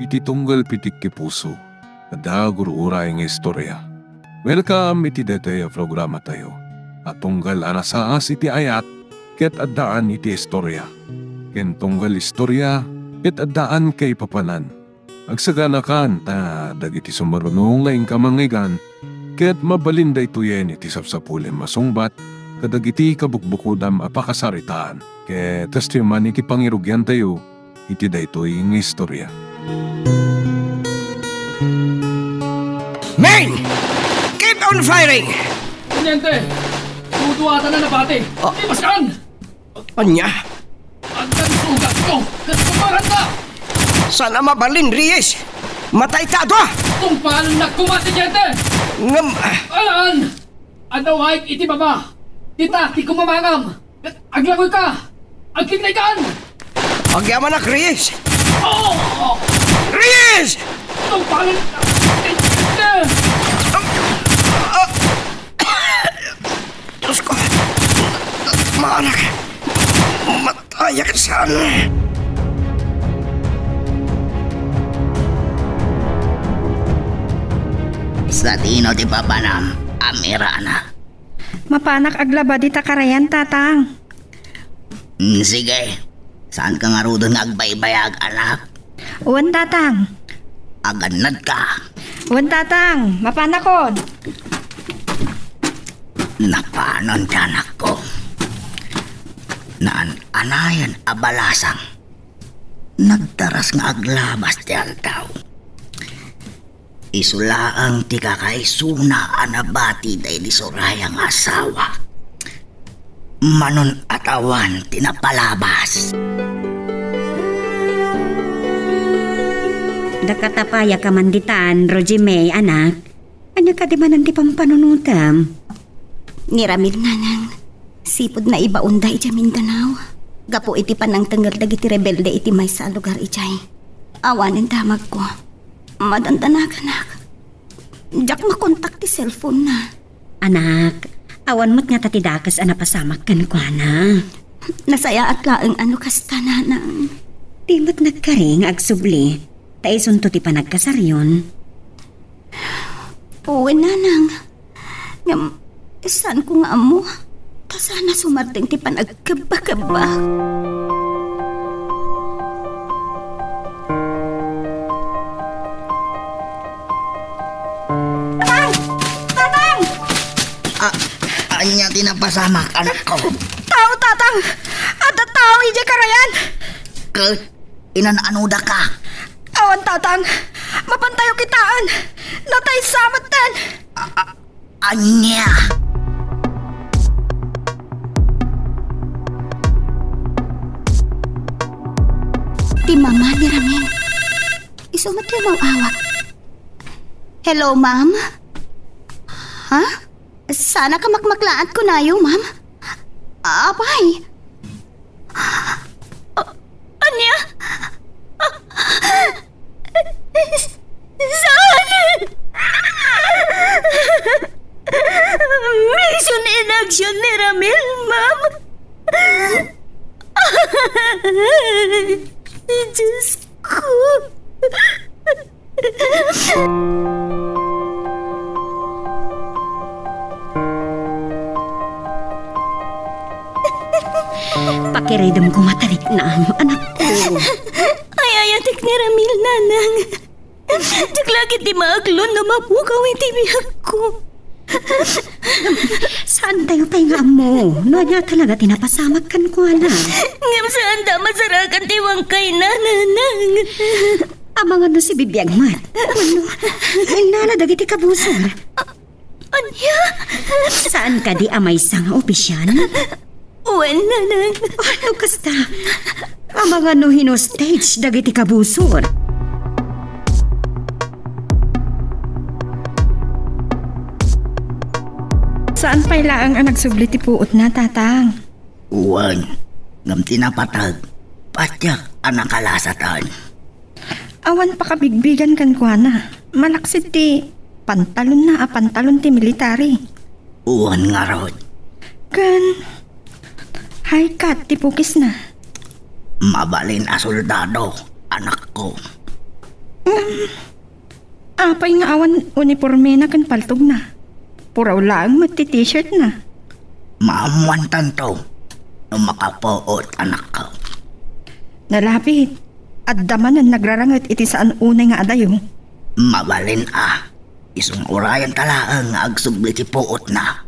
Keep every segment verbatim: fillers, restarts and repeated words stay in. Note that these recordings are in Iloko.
Ti tunggal pitik ti puso, adda gur-uray nga istorya. Welcome iti daytoy a programatayo a tunggal a nasaas iti ayat ket addaan iti istorya, ken tunggal istorya ket addaan kaipapanan. Agsaganakan ta dagiti sumaruno nga inka mangngeggan ket mabalin daytoyen iti sapsapulem a sungbat kadagiti kabukbukodam a pakasaritaan. Ket kastoy man iti pangirugiantayo iti daytoy nga istorya. Men! Keep on firing! Teniente! Duduatan a nabati! Ah. Di maskaan! Ania? Agkan sugat ko! Nagkumaranda! Saan a mabalin, Reyes? Matay ta dua! Tungpalennak koma, Teniente! Ngem, ah. Alaan! Adda waig iti baba! Dita ti kumamangam! Aglangoyka! Agkignaykan! Agyamanak, Reyes! Oh! Reyes! Tungpalennak! Teniente! Diyos ko! Maanak! Matayak saan! Sadino ti papanam, Amirana? Mapanak aglaba dita karayan, Tatang. Mm, sige. Saanka ngaruden nga agbaybayag, anak? Wen, Tatang. Agannadka? Wen, Tatang. Mapanakon. Napanon ti anakko. Naan-anayen a balasang. Nagtaras nga aglabas ti aldaw. Isu laeng ti kakaisuna a nabati daydi Soraya nga asawa. Manon-atawan ti napalabas. Dakata pay a kamanditan, Rogie May, anak. Ania kadi manen ti pampanunotem? Ni Ramil, nanang, sipud naibaonda idiay Mindanao gapu iti panangtengngel dagiti rebelde iti maysa a lugar idiay. Awanen damagko. Madandanaganak. Diak makontak ti cellphone-na. Anak, awan met ngata ti dakes a napasamak kenkuana. Nasayaat laeng a no kasta, nanang. Di met nagkari nga agsubli, ta isunto ti panagkasaryon. Wen, nanang. Ngem, saanko nga ammo. Ta saan a sumardeng ti panagkebba-kebba. Tatang! Tatang! A-, ania ti napasamak, anakko? Tao, Tatang! Adda tao idiay karayan! Ket inan-anodaka? Awan, Tatang. Mapantayo kitaen. Nataysa metten. A-, a-, ania? Ti mama ni Ramil. Isu met ti umaw-awag. Hello, ma'am? Ha? Saan a kamakmaklaat kunayo, ma'am? Apay? A-, ania? Saan? Mission in action ni Ramil, ma'am. Diyos ko. Pakiridem ko matariknam, anakko. Ay-ayatek ni Ramil, nanang. Diak la ketdi maaglon no mapukaw iti biagko. Saantayo pay nga ammo no ania talaga ti napasamak kenkuana. Ngem saanda a masarakan ti wangkayna, nanang. Amangan no sibibiag met wenno innala dagiti kabusor. Ania? Saan kadi a maysa nga opisyal? Wen, nanang. Ay, no kasta, amangan no hinostage dagiti kabusor. Saan pay laeng a nagsubli ti puotna, Tatang? Wen, ngem ti napateg, patiek a nakalasatan. Awan pakabigbigan kenkuana. Malaksid ti pantalonna a pantalon ti military. Wen ngarud. Ken high cut ti pukisna. Mabalin a soldado, anakko. Apay nga awan unipormena ken paltogna? Puraw laeng met ti t-shirtna. Maammoantanto no makapuot, anakko. Nalapit. Adda manen nagraranget iti saan unay nga adayo. Mabalin a. Isu nga urayenta laeng nga agsubli ti puotna.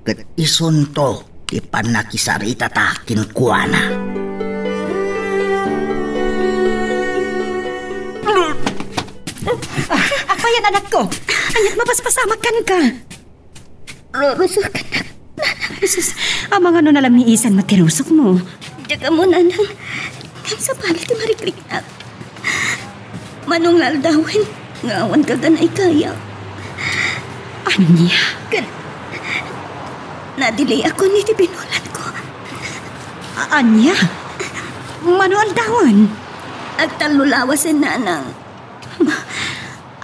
Ket isunto ti pannakisaritata kenkuana. Apay, anakko? Ania't mapaspasamak kenka? Rurusok, anak. Jesus, amangan no nalamiisan met ti rusokmo. Diak ammo, nanang. Ngem sabali ti marikriknak. Mano nga aldawen nga awan kaganaykaya. Ania? Ken nadiliakon iti binulanko. A-, ania? Mano aldawen? Agtallo lawasen, nanang.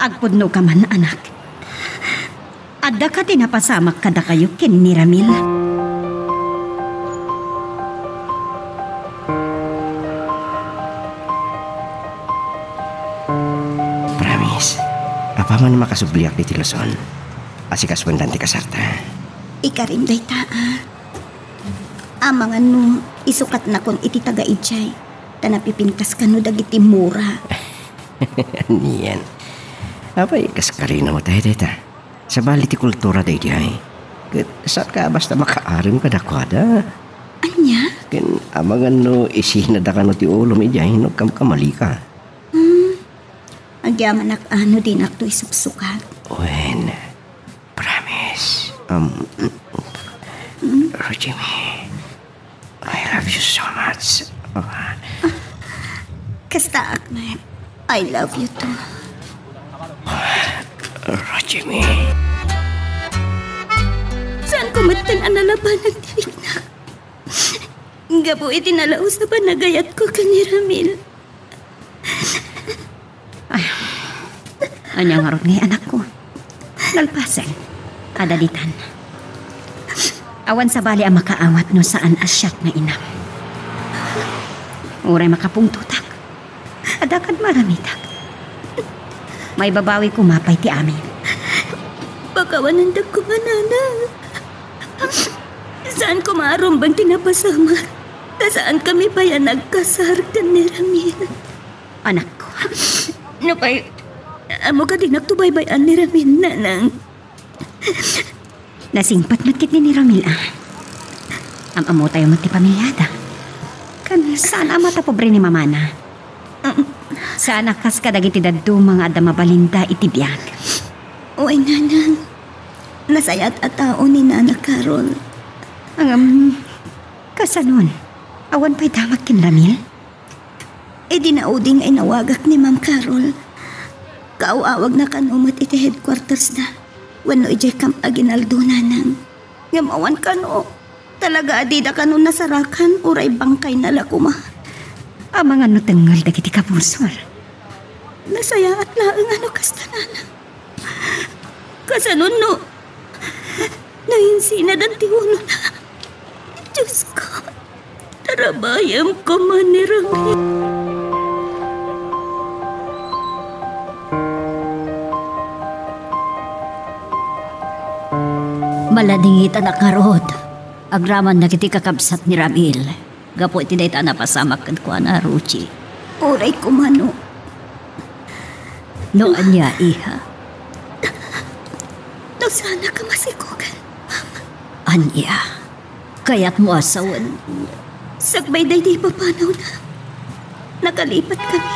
Agpudno ka man, anak. Adda kadi napasamak kadakayo ken ni Ramil? Promise, apaman makasubliak ditoy Luzon, asikasuendan ti kasarta. Ikarim dayta, a. Amangan no isukatnakon iti taga idiay, ta napipintas kano dagiti mura. Anian? Apay, kas karina mo tayo dayta? Sabali ti kultura daydiay. Ket saanka a basta makaarim kadakuada. Ania? Ken amangan no isinada kano ti ulom idiay no agkamkamalika. Hmm. Agyamanak a no dinakto isuksukat. Wen, promise. Um, Rojimi. I love you so much. Oh. Kasta, Ahmed. I love you too. Rojimi. Saanko metten a nalabanan ti bignak? Gapu iti nalaus a panagayatko ken ni Ramil. Ay, ania ngarud ngay, anakko? Nalpasen. Adda ditan. Awan sabali a makaawat no saan a siak nga inam. Uray makapungtotak. Adda kad maramitak. Maibabawi koma pay ti amin. Pakawanendak koma, nanang. Saan koma a rumbeng ti napasamak. Ta saankami pay a nagkasar ken ni Ramil. Anakko. Nupay, ammo kadi dinakto baybay-an ni Ramil, nanang. Nasingpet met ketdi ni Ramil a. Am-ammotayo met ti pamiliada. Ken saan a matapobre ni mamana. Saan a kas kadagiti dadduma nga adda mabalinda iti biag. Uy, nanang. Nasayaat a tao ni Nana Carol. Ngem, kasanon? Awan pay damag ken Ramil? Idi naudi nga inawagak ni Ma'am Carol, kaaw-awagna kano met iti headquartersda wenno idiay Camp Aguinaldo, nanang. Ngem awan kano. Talaga a dida kano nasarakan, uray bangkayna la koma. Amangan no tengngel dagiti kabusor. Nasayaat laeng a no kasta, nanang. Kasanon no nainsinadan ti unona? Diosko, tarabayem koma ni Ramil. Maladingit, anak, ngarud. Agraman dagiti kakabsat ni Ramil. Gapu iti dayta a napasamak kenkuana, Ruchi. Uray koma no. No ania, iha? No saanak a masikogen, Mama. Ania? Kayatmo a sawen? Sakbay daydi papanawna, nakalipat kami.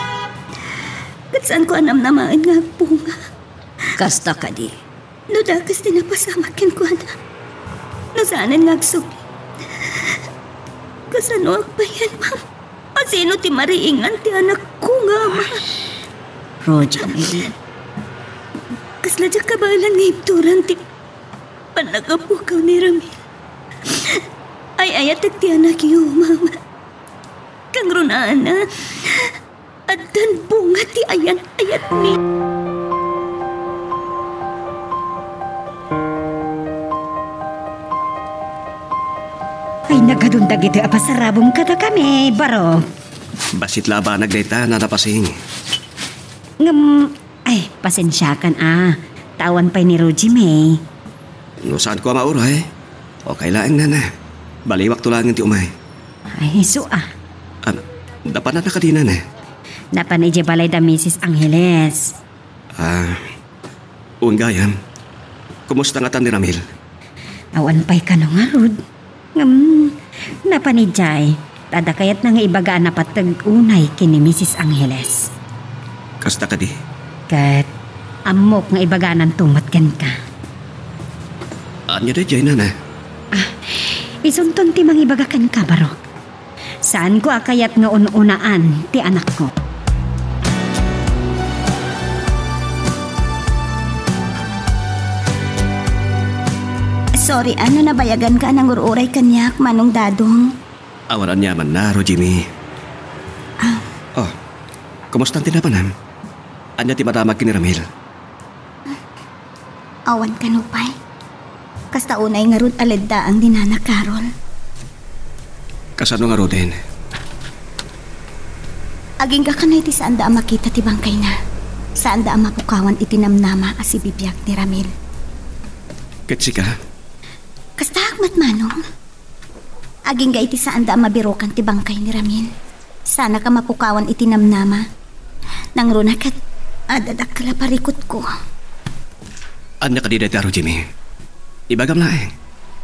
Ket saanko a namnamaen nga agbunga. Kasta kadi? No dakes ti napasamak kenkuana, no saanen nga agsubli, kasanoak pay, Ma'am? Asino ti mariingan ti anakko nga ama? Roger, Mary. Kasla diak kabaelan nga ibturan ti pannakapukaw ni Ramil. Ay-ayatek ti anakyo, Mama. Kangrunaan a, addan bunga ti ayan-ayatmi. Ay, nagadun dagitoy a pasarabong kadakami, barok. Bassit la a banag dayta, Nana Pasing. Ngem, ay, pasensiakan a. Ta awan pay ni Rogie May. No saanko a mauray, okay laeng, nana. Baliwakto laengen ti umay. Ay, isu a. Ano, napananna kadi, nana? Napan idiay balay da Misis Angeles. Ah, wen gayam. Kumusta ngata ni Ramil? Awan pay kano ngarud. Ngem, napan idiay, ta adda kayatna nga ibaga a napateg unay ken ni Misis Angeles. Kasta kadi? Ket ammok nga ibagananto met kenka. Ania daydiay, nana? Ah, isunton ti mangibaga kenka, Barok. Saanko a kayat nga un-unaan ti anakko. Sorry a no nabayaganka a nangur-uray kaniak, Manong Dadong. Awan aniamanna, Rojimi. Ah. Oh, kumusta ti napanem? Ania ti madamag ken ni Ramil? Awan kano pay. Kasta unay ngarud a leddaang ni Nana Carol. Kasano ngaruden? Agingga kano iti saanda a makita ti bangkayna. Saanda a mapukawan iti namnama a sibibiag ni Ramil. Ket sika? Kastaak met, Manong. Agingga iti saanda a mabirukan ti bangkay ni Ramil. Saanak a mapukawan iti namnama. Nangruna ket adda dakkel a parikutko. Ania kadi dayta, Rojimi? Ibagam laeng.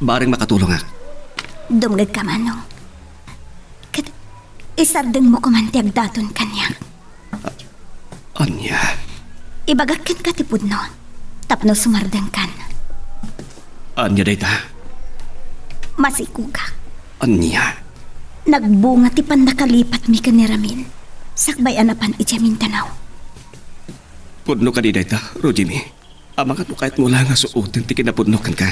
Bareng makatulongak. Dumngegka, Manong. Ket isardengmo koman ti agdaton kaniak. Ania? Ibagak kenka ti pudno, tapno sumardengkan. Ania dayta? Masikogak. Ania? Nagbunga ti pannakalipatmi ken ni Ramil, sakbay a napan idiay Mindanao. Pudno kadi dayta, Rojimi? Amangan no kayatmo la nga suoten ti kinapudno kenka.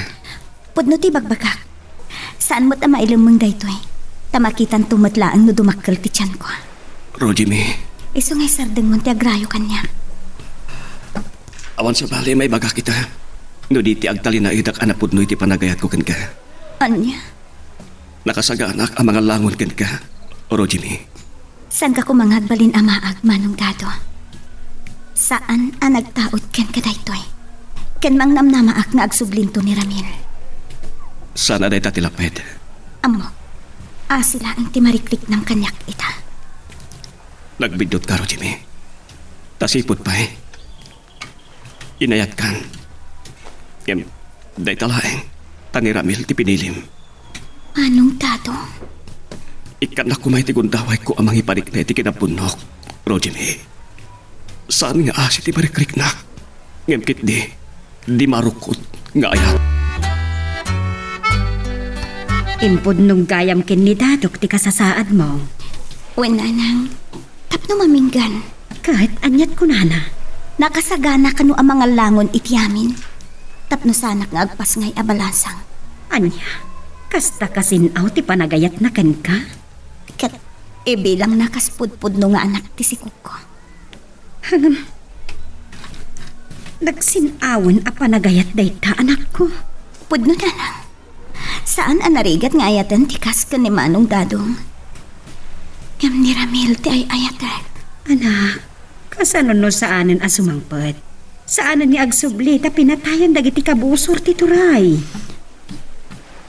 Pudno ti ibagbagak. Saan met a mailemmeng daytoy, ta makitanto met laeng no dumakkel ti tianko. Rojimi. Isu nga isardengmon ti agrayo kaniak. Awan sabali a maibagak ita, no di ti agtalinaedak a napudno iti panagayatko kenka. Ania? Nakasaganak a mangallangon kenka, Rojimi. Saanka koma nga agbalin a maag, Manong Dado. Saan a nagtaud kenka daytoy. Ken mangnamnamaak nga agsublinto ni Ramil. Saan a dayta ti lapped. Ammok, asi laeng ti marikriknam kaniak ita. Nagbiddutka, Rojimi. Ta sipud pay. Inayatkan. Ngem, dayta laeng, ta ni Ramil ti pinilim. Manong Dado? Ikkannak koma iti gundawayko a mangiparikna iti kinapunnok, Rojimi. Saan nga asi ti marikriknak. Ngem ketdi, di marukot nga ayat. Impudnong gayam ken ni Dadok ti kasasaadmo. Wen, Nanang, tapno maminggan. Ket aniat kunana? Nakasagana kano a mangallangon iti amin. Tapno saanak nga agpasngay a balasang. Ania? Kasta kasin-aw ti panagayatna kenka? Ket ibilangna kas pudpudno nga anak ti sikogko. Ngem, nagsin-awen a panagayat dayta, anakko. Pudno, Nanang. Saan a narigat nga ayaten ti kas ken ni Manong Dadong. Ngem ni Ramil ti ay-ayatek. Anak, kasano no saanen a sumangpet? Saanen nga agsubli ta pinatayen dagiti kabusor ti turay.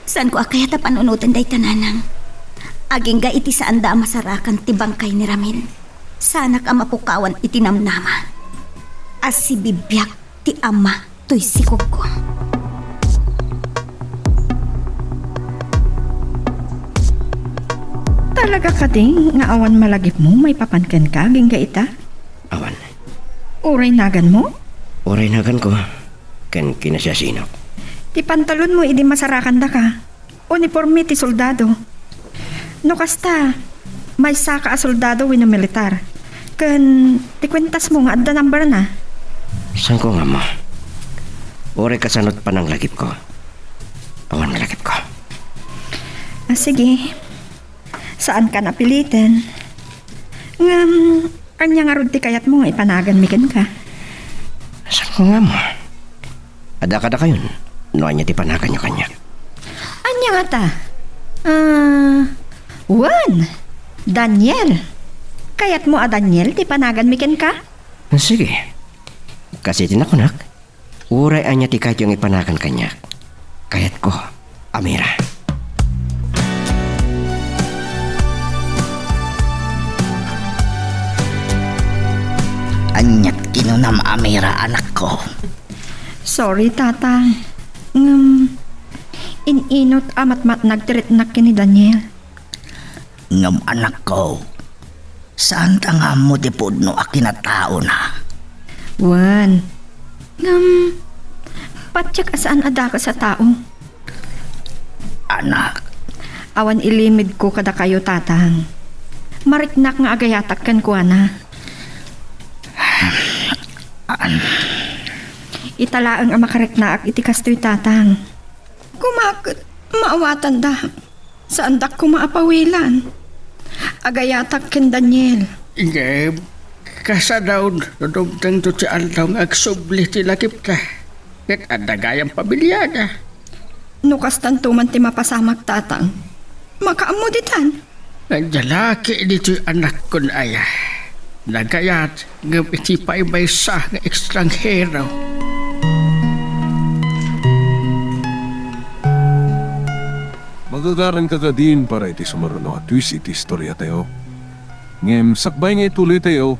Saanko a kayat a panunoten dayta, Nanang. Agingga iti saanda a masarakan ti bangkay ni Ramil. Saanak a mapukawan iti namnama. A sibibiag ti ama toy sikogko. Talaga kadi nga awan malagipmo maipapan kenka agingga ita? Awan. Uray naganmo? Uray naganko, ken kinasiasinok. Ti pantalonmo idi masarakandaka, uniporme ti soldado. No kasta, maysaka a soldado wenno militar. Ken ti kuentasmo nga adda numberna. Saanko nga ammo. Uray kasano ti pananglagipko. Awan malagipko. Ah, sige. Saanka a piliten. Ngem, ania ngarud ti kayatmo nga ipanaganmi kenka? Saanko nga ammo. Adda kadakayon no ania ti panaganyo kaniak. Ania ngata? Ah, wen, Daniel. Kayatmo a Daniel ti panaganmi kenka? Sige. Kas iti nakunak, uray ania ti kayatyo nga ipanagan kaniak, kayatko a Mira. Aniat kinunam a Mira, anakko? Sorry, Tata. Ngem, in-inut a matmatnag ti riknak ken ni Daniel. Ngem, anakko, saanta nga ammo ti pudno a kinataona. Wen. Ngem, patiek a saan a dakes a tao. Anak. Awan ilimedko kadakayo, Tatang. Mariknak nga agayatak kenkuana. An- Ita laeng a makariknaak iti kastoy, Tatang. Koma ket maawatanda. Saandak koma a pawilan. Agayatak ken Daniel. Ngem, kasano no dumtengto ti aldaw nga agsubli ti lakipda ket adda gayam pamiliada? No kastanto man ti mapasamak, Tatang, makaammo ditan. Adda laki ditoy anakkon aya. Nagayat ngem iti pay maysa nga ekstranghero. Magagaranka kadin para iti sumaruno a twist iti istoriatayo. Ngem sakbay nga ituloytayo,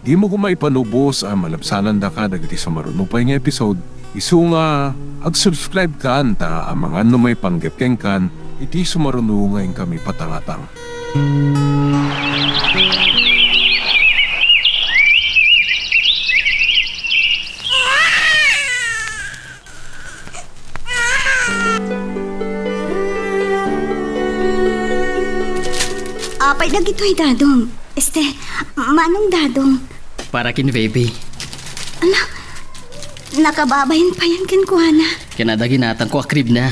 dimo koma ipanubos a malabsanandaka dagiti sumaruno pay nga episode, isu nga ag-subscribe kan ta amangan no maipanggep kenkan iti sumaruno nga inkami patangatang. Apay dagitoy, Dadong? Este, Manong Dadong. Para ken baby. Ala, nakababain payen kenkuana. Ken adda ginatangko a kribna.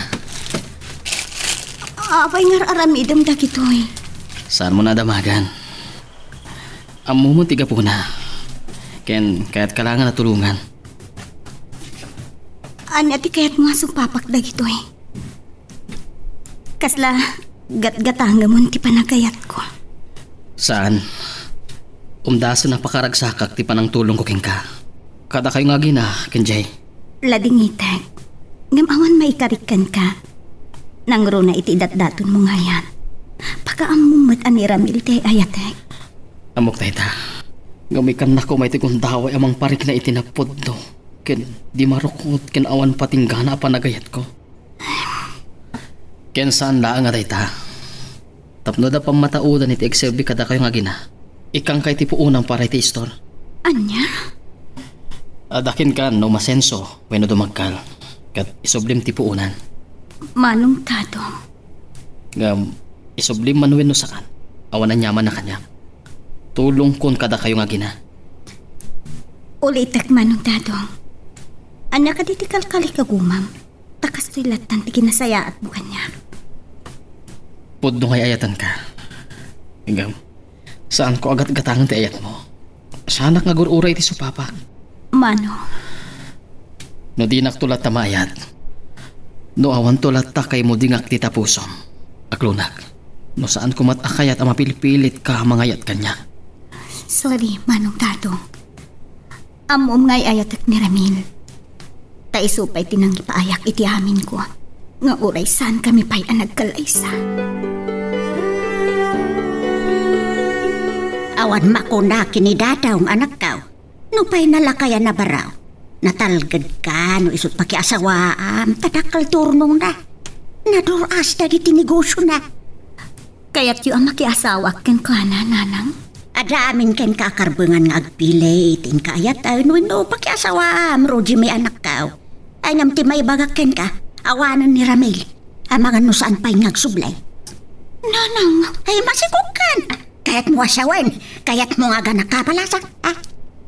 Apay nga ar-aramidem dagitoy? Saanmo nadamagan. Ammom ti gapuna. Ken kayatka laengen a tulongan. Ania ti kayatmo a supapak dagitoy? Kasla gatgatangemon ti panagayatko? Saan. Umdasen a pakaragsakak ti panangtulongko kenka. Kadakayo nga agina ken Jay. Ladingitek, ngem awan maikarik kenka. Nangruna iti datdatonmo nga ayan. Pagaammom met a ni Ramil ti ay-ayatek. Ammok dayta. Ngem ikannak koma iti gundaway a mangparikna iti napudno ken di marukot ken awan patinggana a panagayatko. Ken saan laeng a dayta. Tapno adda pammataodan iti agserbi kadakayo nga agina, ikkanka iti puonam para iti istor. Ania? Adda kenka no umasenso wenno dumagkal, ket isublim ti puonan. Manong Dadong. Ngem, isublim man wenno saan, awan aniaman a kaniak. Tulongkon kadakayo nga agina. Ulitek, Manong Dadong. Ania kadi ti kalkalikagumam? Ta kastoy lattan ti kinasayaatmo kaniak. Pudno nga ay-ayatenka. Ngem, saanko a gatgatangen ti ayatmo. Saanak nga agur-uray iti supapak. Mano? No dinakto latta maayat, no awanto latta kaimudingak ti tapusom, aklonak. No saanko met a kayat a mapilpilitka a mangayat kaniak. Sorry, Manong Dadong. Ammom nga ay-ayatek ni Ramil. Ta isu pay ti nangipaayak iti aminko nga uray saankami pay a nagkallaysa. Awan makuna ken ni Dadong, anakko. Nupay nalakayan a baro, natalgedka no isut' pakiasawaam, ta dakkel ti urnongna. Nadur-as dagiti negosiona. Kayatyo a makiasawaak kenkuana, Nanang? Adda amin kenka a karbengan nga agpili iti inka ayat, a, wenno pakiasawaam, Rogie, may anakko. Ay, ngem ti maibagak kenka, awanen ni Ramil. Amangan no saan pay nga agsublay. Nanang! Ay, masikogkan! Kayatmo a sawen, kayatmo nga aganakka a balasak, a?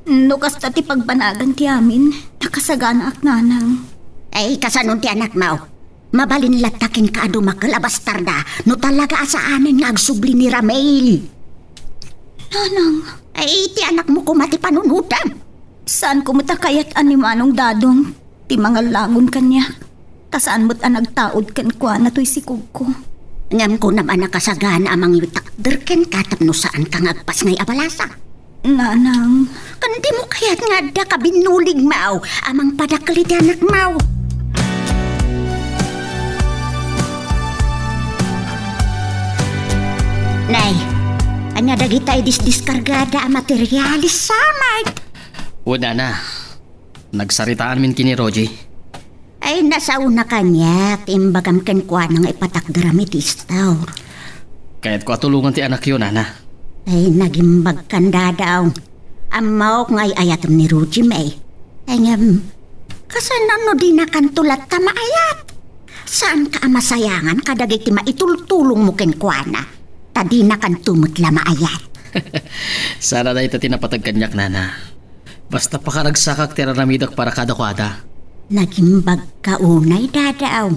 No kasta ti pagbanagan ti amin, nakasaganaak, Nanang. Ay, kasanon ti anakmo? Mabalin latta kenka a dumakel a bastarda no talaga a saanen nga agsubli ni Ramil. Nanang. Ay, iti anakmo koma ti panunotam. Saanko met a kayat a ni Manong Dadong ti mangallagon kaniak, ta saan met a nagtaud kenkuana toy sikogko. Ngem kunam a nakasagana a mangitakder kenka tapno saanka nga agpasngay a balasak. Nanang, kan dimo kayat nga adda ka binnuligmo a mangpadakkel iti anakmo? Nay, ania dagita idisdiskargada a materialis sa met? Wen, nana, nagsaritaanmin ken ni Rogie. Ay, nasaona kaniak ti imbagam kenkuana nga ipatakderam iti istor. Kayatko a tulongan ti anakyo, nana. Ay, nagimbagkan, dadaw. Ammok nga ay-ayatem ni Rogie, may. Ay, ngem, kasano no dinakanto latta maayat? Saanka a masayangan kadagiti maitultulongmo kenkuana, ta dinakanto met la maayat. Saan a dayta ti napateg kaniak, nana. Basta pakaragsakak ti ar-aramidek para kadakuada. Nagimbagka unay, dadaw.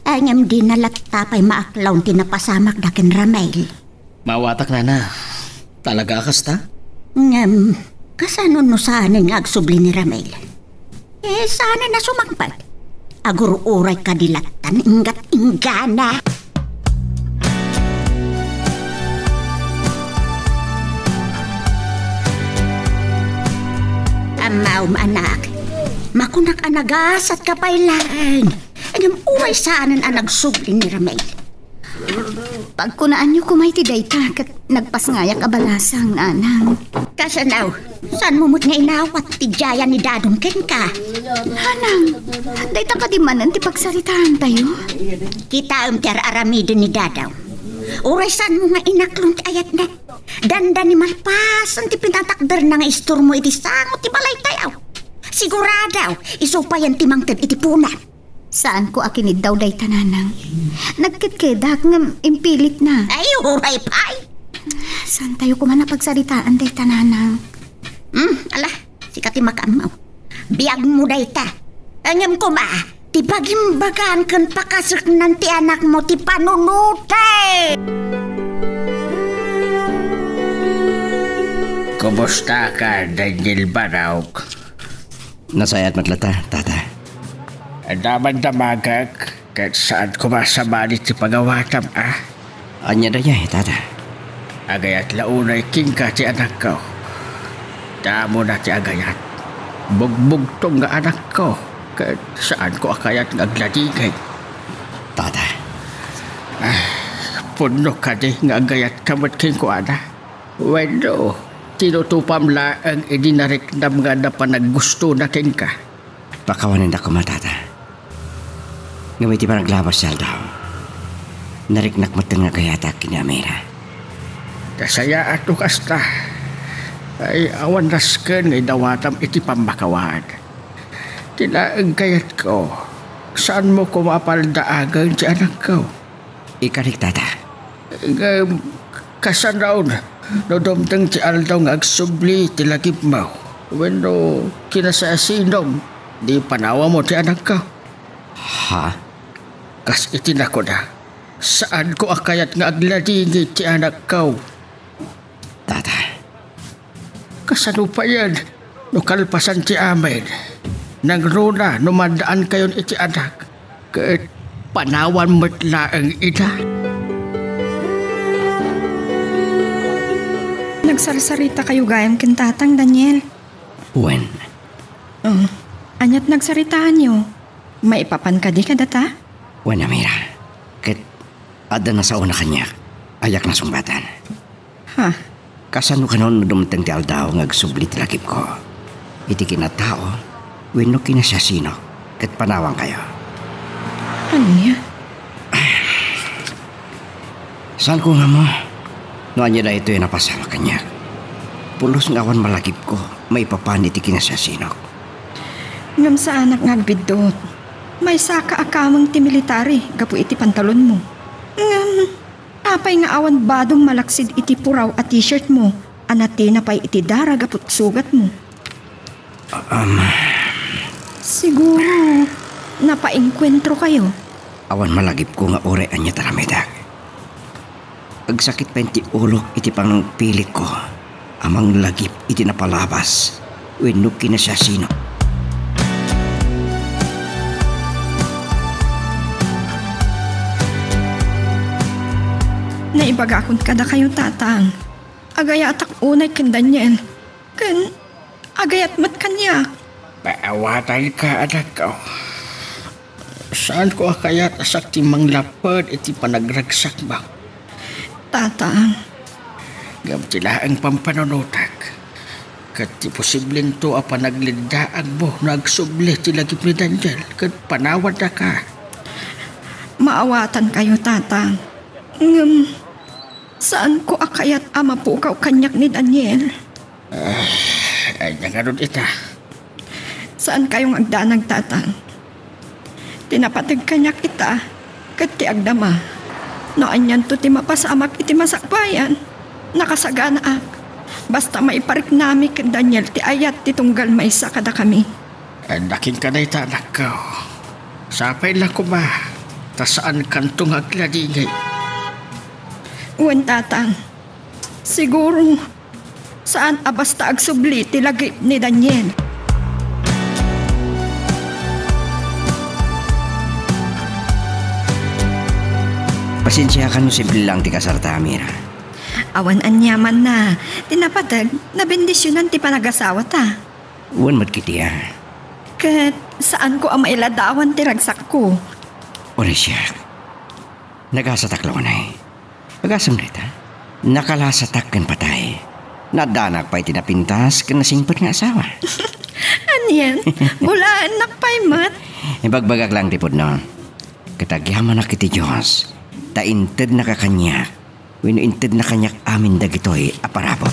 Ngem dina latta pay maaklaw ti napasamakda ken Ramel. Maawatak, nana. Talaga a kasta? Ngem, kasano no saanen nga agsubli ni Ramel? Eh, saanen a sumangpet. Agur-uray kadi latta nga inggat-inggana. Ammom, anak. Makunak a nagasatka pay laeng. Ngem uray saanen a nagsubli ni Ramel. Pagkunaanyo koma iti dayta ket nagpasngayak a balasang, nanang. Kasano? Saanmo met nga inawat ti diayan ni dadong kenka? Nanang, dayta kadi manen ti pagsaritaantayo? Kitaem ti ar-aramiden ni dadaw. Uray saanmo nga inaklon ti ayatna. Dandani malpasen ti pinatakderna nga istormo iti sango ti balaytayo. Sigurado, isu payen ti mangted iti punan. Saanko a kiniddaw dayta, nanang. Nagketkedak ngem impilitna. Ay, uray pay! Saantayo koma a pagsaritaan dayta, nanang. Hmm, ala, sika ti makaammo. Biagmo dayta. Ngem koma, ti bagimbagan ken pakaseknan ti anakmo ti panunotek. Kumusta ka, Daniel Barok? Nasayaat met latta, tata. Damdamagek, ket saan koma a sabali ti pangawatam, a? Ania dayay, tata? Agayat la unay kenka ti anakko. Damona ti agayat. Bugbugtong nga anakko, ket saanko a kayat nga agladingit. Tata. Ah, pudno kadi nga agayatka met kenkuana? Wenno, tinutupam laeng idi nariknam nga adda panaggustona kenka? Pakawanendak koma, tata. Ngem iti panaglabas ti aldaw, nariknak metten nga agayatak ken ni Amira. Nasayaat no kasta. Ay, awan nasken nga idawatam iti pammakawad. Ti laeng kayatko, saanmo koma a paldaagen ti anakko. Ikarik, tata. Ngem, kasano no dumteng ti aldaw nga agsubli ti lagipmo wenno kinasasinom, di panawammo ti anakko? Ha? Kas iti nakuna, saanko a kayat nga agladingit ti anakko. Tata. Kasano payen no kalpasan ti amin, nangruna no maddaankayon iti anak, ket panawan met laeng ida? Nagsarsarita kayo gayam ken tatang, Daniel? Wen. Oh, aniat nagsaritaanyo? Maipapan kadi kadata? Wen, Amira. Ket adda nasaona kaniak. Ayak nasungbatan. Ha? Kasano kano no dumteng ti aldaw nga agsubli ti lagipko iti kinatao wenno kinasiasino ket panawankayo? Ania? Saanko nga ammo no ania daytoy a napasamak kaniak. Pulos nga awan malagipko maipapan iti kinasiasinok. Ngem saanak nga agbiddut. Maysaka a kameng ti military gapu iti pantalonmo. Ngem apay nga awan badom malaksid iti puraw a t-shirt mo a natina pay iti dara gapu ti sugatmo? Um. Siguro, napaengkuentro kayo? Awan malagipko nga uray ania ti aramidek. Agsakit pay ti ulok iti pangpilitko a manglagip iti napalabas wenno kinasiasino. Naibagakon kadakayo, Tatang. Agayatak unay ken Daniel. Ken agayat met kaniak. Paawatanka, anakko. Saanko a kayat a sakti manglapped iti panagragsakmo. Tatang. Ngem ti laeng pampanunotek, ket ti posiblento a panagleddaagmo no agsubli ti lagip ni Daniel ket panawannaka. Maawatankayo, Tatang. Ngem, saanko a kayat a mapukaw kaniak ni Daniel. Ah, ania ngarud ita? Saankayo nga agdanag, Tatang. Ti napateg kaniak ita, ket ti agdama. No anianto ti mapasamak iti masakbayan, nakasaganaak. Basta maipariknami ken Daniel ti ayat ti tunggal maysa kadakami. Adda kenka dayta, anakko. Sapay la koma, ta saankanto nga agladingit. Wen, Tatang. Siguro, saan a basta agsubli ti lagip ni Daniel. Pasensiakan no simple lang ti kasarta, Mira. Awan aniamanna. Ti napateg, nabendisionan ti panagasawata. Wen met kiti a. Ket saanko a mailadawan ti ragsakko. Uray siak. Nagasatak la unay. Agasem dayta? Nakalasatak ken patay. Naddanak pay ti napintas ken nasingpet nga asawa. Anian? Bulaennak pay met? Ibagbagak lang ti pudno. Ket agyamanak iti Dios, ta intednaka kaniak, wenno intedna kaniak amin dagitoy a parabur.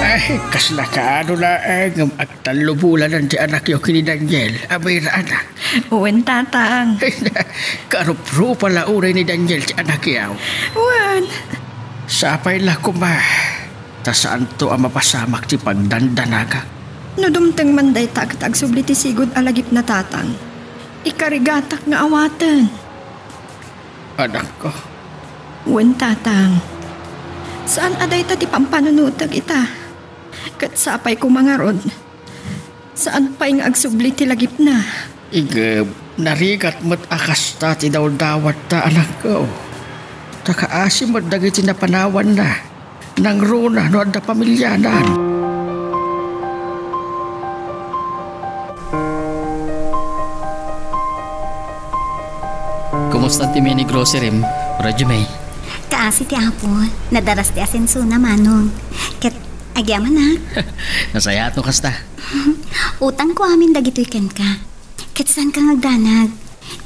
Ay, kasla kaano laeng ngem agtallubolanan ti anakyo ken ni Daniel a Mira, anak. Wen, Tatang. Karuprupa la unay ni Daniel ti anakyo. Wen. Sapay la koma, ta saanto a mapasamak ti pagdandanagak. No dumteng man dayta ket agsubli ti sigud a lagipna, Tatang, ikarigatak nga awaten. Anakko. Wen, Tatang. Saan a dayta ti pampanunotek ita. Ket sapay koma ngarud, saan pay nga agsubli ti lagipna. Ngem, narigat met a kasta ti dawdawatta, anakko. Ta kaasi met dagiti napanawanna. Nangruna no adda pamilianan. Kumusta ti mini grocery-m, Radyo May? Kaasi ti Apo, nadaras ti asensona, Manong. Ket agyamanak. Nasayaat no kasta. Utangko amin dagitoy kenka. Ket saanka nga agdanag.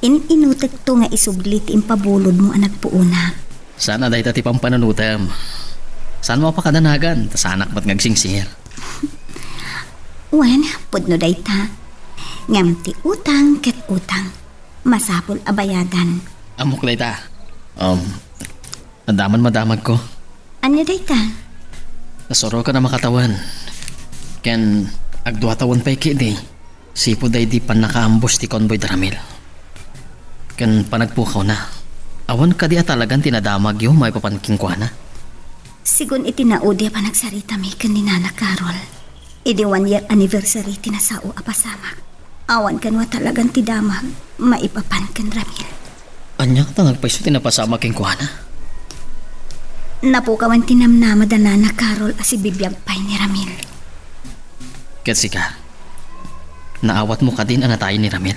In-inutekto nga isubli ti impabulodmo a nagpuonak. Saan a dayta ti pampanunotem. Saanmo a pakadanagan, ta saanak met nga agsingsir. Wen, pudno dayta. Ngem ti utang ket utang. Masapul a bayadan. Ammok dayta. Um, adda man madamagko. Ania dayta? Nasuroken a makatawen. Ken agdua tawen pay ketdi. Sipud daydi pannakaambos ti convoy da Ramil ken panagpukawna. Awan kadi a talagan ti nadamagyo maipapan kenkuana? Sigun iti naudi a panagsaritami ken ni Nana Carol, idi one year anniversary ti nasao a pasamak, awan kano a talagan ti damag maipapan ken Ramil. Ania ta nagpayso ti napasamak kenkuana? Napukawan ti namnama da Nana Carol a sibibiag pay ni Ramil. Ket sika, naawatmo kadin a natayen ni Ramil?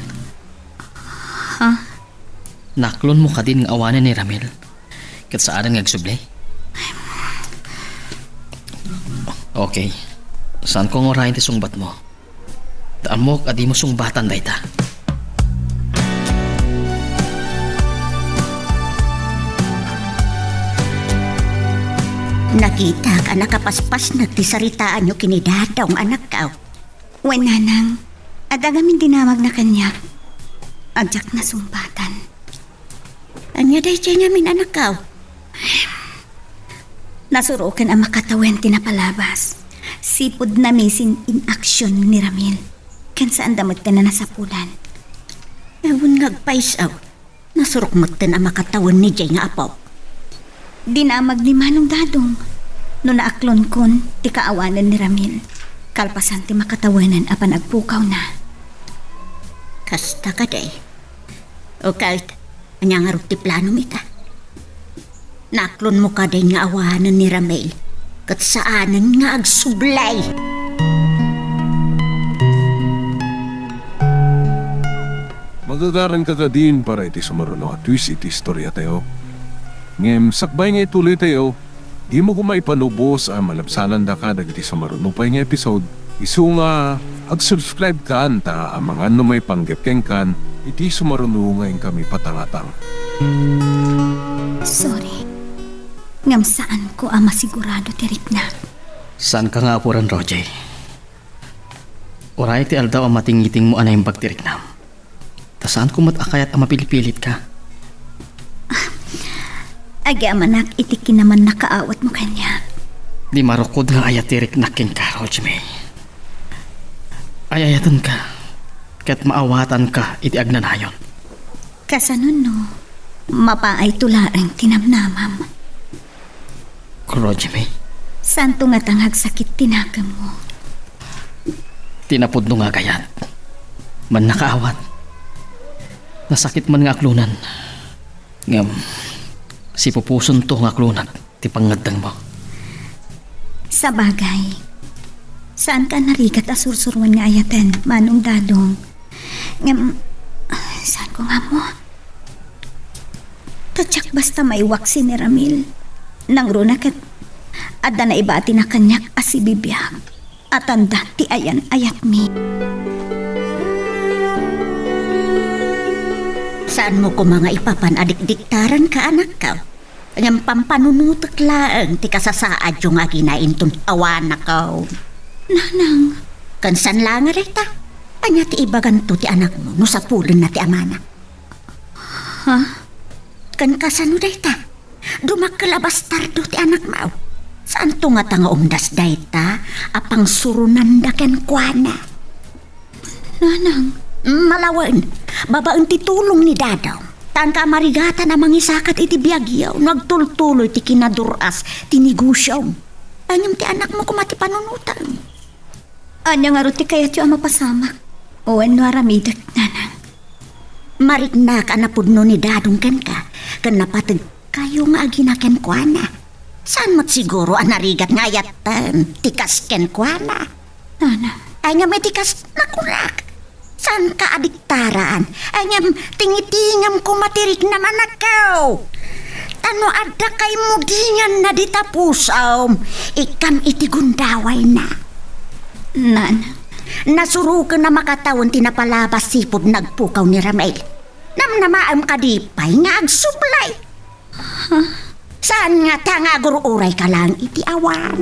Ha? Naaklonmo kadin nga awanen ni Ramil ket saanen nga agsubli? Okay. Saanko nga urayen ti sungbatmo. Ta ammok a dimo sungbatan dayta. Nakitak a nakapaspasnek ti saritaanyo ken ni Dadong, anakko. Wen, Nanang, adda ngamin dinamagna kaniak. Diak nasungbatan. Ania daydiay ngamin, anakko? Nasuroken a makatawen ti napalabas. Sipud na-missing in action ni Ramil. Ken saanda met ti nasapulan. Awan nga agpayso. Nasurok metten a makatawen ni Jay nga apok. Dinamag ni Manong Dadong no naaklonkon ti kaawanen ni Ramil. Kalpasan ti makatawenan a panagpukawna. Kasta kadi. O ket, ania ngarud ti planom ita? Naaklonmo kadi nga awanen ni Ramil, ket saanen nga agsublay. Magagaranka kadin para iti sumaruno a twist iti istoriatayo. Ngem sakbay nga ituloytayo, dimo koma ipanubos a malabsanandaka dagiti sumaruno pay nga episode. Isu nga, ag-subscribe kan ta amangan no maipanggep kenkan iti sumaruno nga inkami patangatang. Sorry. Ngem saanko a masigurado ti riknak. Saanka nga apuren, Roger. Uray ti aldaw a matingitingmo a naimbag ti riknam. Ta saanko met a kayat a mapilpilitka. Agyamanak iti kinamannakaawatmo kaniak. Di marukod nga ayat ti riknak kenka, Rojmay. Ay-ayatenka, ket maawatanka iti agnanayon. Kasano no, mapaayto laeng ti namnamam? Rojmay. Saanto ngata nga agsakit ti nakemmo? Ti napudno nga agayat. Mannakaawat. Nasakit man nga aklonan. Ngem, sipupusonto nga aklonak ti pangngeddengmo. Sabagay, saanka a narigat a sursuroen nga ayaten, Manong Dadong. Ngem, saanko nga ammo? Ta diak basta maiwaksi ni Ramil. Nangruna ket adda naibatina kaniak a sibibiag a tanda ti ayan-ayatmi. Saanmo koma nga ipapan a dikdiktaranka, anakko? Ngem pampanunotek laeng ti kasasaadyo nga agina inton awanakon. Nanang. Ken saan laeng a dayta? Ania ti ibaganto ti anakmo no sapulenna ti amana? Ha? Ken kasano dayta? Dumakkel a bastardo ti anakmo. Saanto ngata nga umdas dayta a pangsurunanda kenkuana? Nanang. Malawen, babaen ti tulong ni Dadong, saanka a marigatan a mangisakat iti biagyo no agtultuloy ti kinadur-as ti negosiom. Ngem ti anakmo koma ti panunotem. Ania ngarud ti kayatyo a mapasamak wenno aramidek, Nanang? Mariknak a napudno ni Dadong kenka, ken napateg kayo nga agina kenkuana. Saan met siguro a narigat nga ayaten ti kas kenkuana? Nanang. Ay, ngem iti kas, nakunak. Saanka a diktaran. Ay, ngem tingitingam koma ti riknam, anakko. Ta no adda kaimudinganna dita pusom, ikkam iti gundawayna. Nanang. Nasuroken a makatawen ti napalabas sipud nagpukaw ni Ramil. Namnamaem kadi pay nga agsublay? Saan ngata nga agur-urayka laeng iti awan?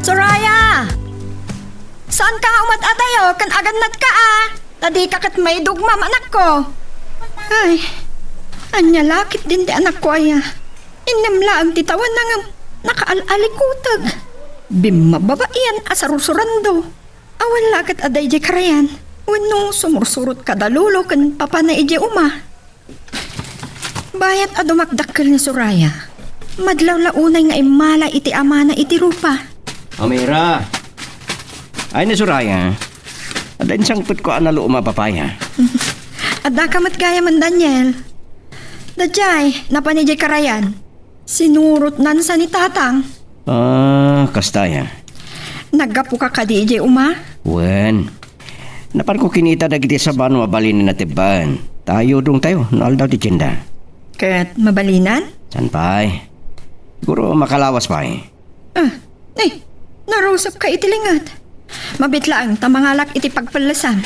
Soraya! Saanka nga umad-adayo ken agannatka a? Ta dika ket maidugmam, anakko. Ay, ania la ketdin ti anakko aya? Innem laeng ti tawenna ngem nakaal-alikuteg. Bimmababaian a sarsurando. Awan la ket a daydiay karayan wenno sumursurot kada lolo ken papana idiay uma. Bayat a dumakdakkel ni Soraya, madlaw la unay nga immala iti amana iti rupa. Amira! Ay ni Soraya, adda insangpetko a naluma a papaya. Addaka met gayamen, Daniel. Daydiay, napan idiay karayan. Sinurotnan sa ni Tatang. Ah, kasta aya. Naggapuka kadi idiay uma? Wen. Napanko kinita dagiti sabano a balinen a tebbaen. Ta ayudongtayo no aldaw ti tienda. Ket mabalinan? Saan pay? Siguro makalawas pay. Ah, eh, narusapka iti linget. Mabiit laeng ta mangalak iti pagpellesam.